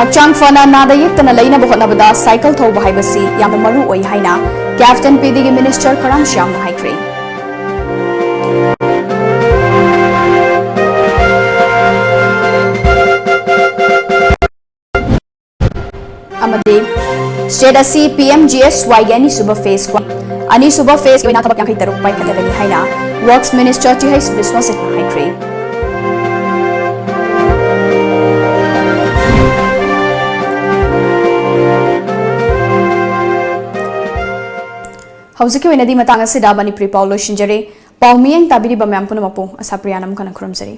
ꯍꯛꯆꯥꯡ ꯐꯅ ꯅꯥꯗ ꯌꯦꯛꯇꯅ ꯂꯩꯅꯕ ꯍꯣꯠꯅꯕꯗ ꯁꯥꯏꯀꯜ ꯊꯧꯕ ꯍꯥꯏꯕꯁꯤ ꯌꯥꯝꯅ ꯃꯔꯨ ꯑꯣꯏ ꯍꯥꯏꯅ ꯀꯦꯞꯇꯦꯟ ꯄꯤ ꯗꯤꯒꯤ ꯃꯤꯅꯤꯁꯇꯔ ꯈꯔꯝ ꯁ꯭ꯌꯥꯝꯅ ꯍꯥꯏꯈ꯭ꯔꯦ꯫ ꯑꯃꯗꯤ ꯁ꯭ꯇꯦꯠ ꯑꯁꯤ ꯄꯤ ꯑꯦꯝ ꯖꯤ ꯑꯦꯁ ꯋꯥꯏꯒꯤ ꯑꯅꯤꯁꯨꯕ ꯐꯦꯁ ꯑꯅꯤꯁꯨꯕ ꯐꯦꯁꯀꯤ ꯑꯣꯏꯅ ꯊꯕꯛ ꯌꯥꯡꯈꯩ ꯇꯔꯨꯛ ꯄꯥꯏꯈꯠꯀꯅꯤ ꯍꯥꯏꯅ ꯋꯔꯛꯁ ꯃꯤꯅꯤꯁꯇꯔ ꯇꯤꯍꯩꯁ ꯕꯤꯁ꯭ꯋꯖꯤꯠꯅ ꯍꯥꯏꯈ꯭ꯔꯦ꯫ ꯍꯧꯖꯤꯛꯀꯤ ꯑꯣꯏꯅꯗꯤ ꯃꯇꯥꯡ ꯑꯁꯤꯗ ꯃꯅꯤꯄꯨꯔꯤ ꯄꯥꯎ ꯂꯣꯏꯁꯤꯟꯖꯔꯦ꯫ ꯄꯥꯎ ꯃꯤꯠꯌꯦꯡ ꯇꯥꯕꯤꯔꯤꯕ ꯃꯌꯥꯝ ꯄꯨꯝꯅꯃꯛꯄꯨ ꯑꯁꯥꯄ꯭ꯔꯤꯌꯥꯅ ꯑꯃꯨꯛ ꯍꯟꯅ ꯈꯨꯔꯨꯝꯖꯔꯤ꯫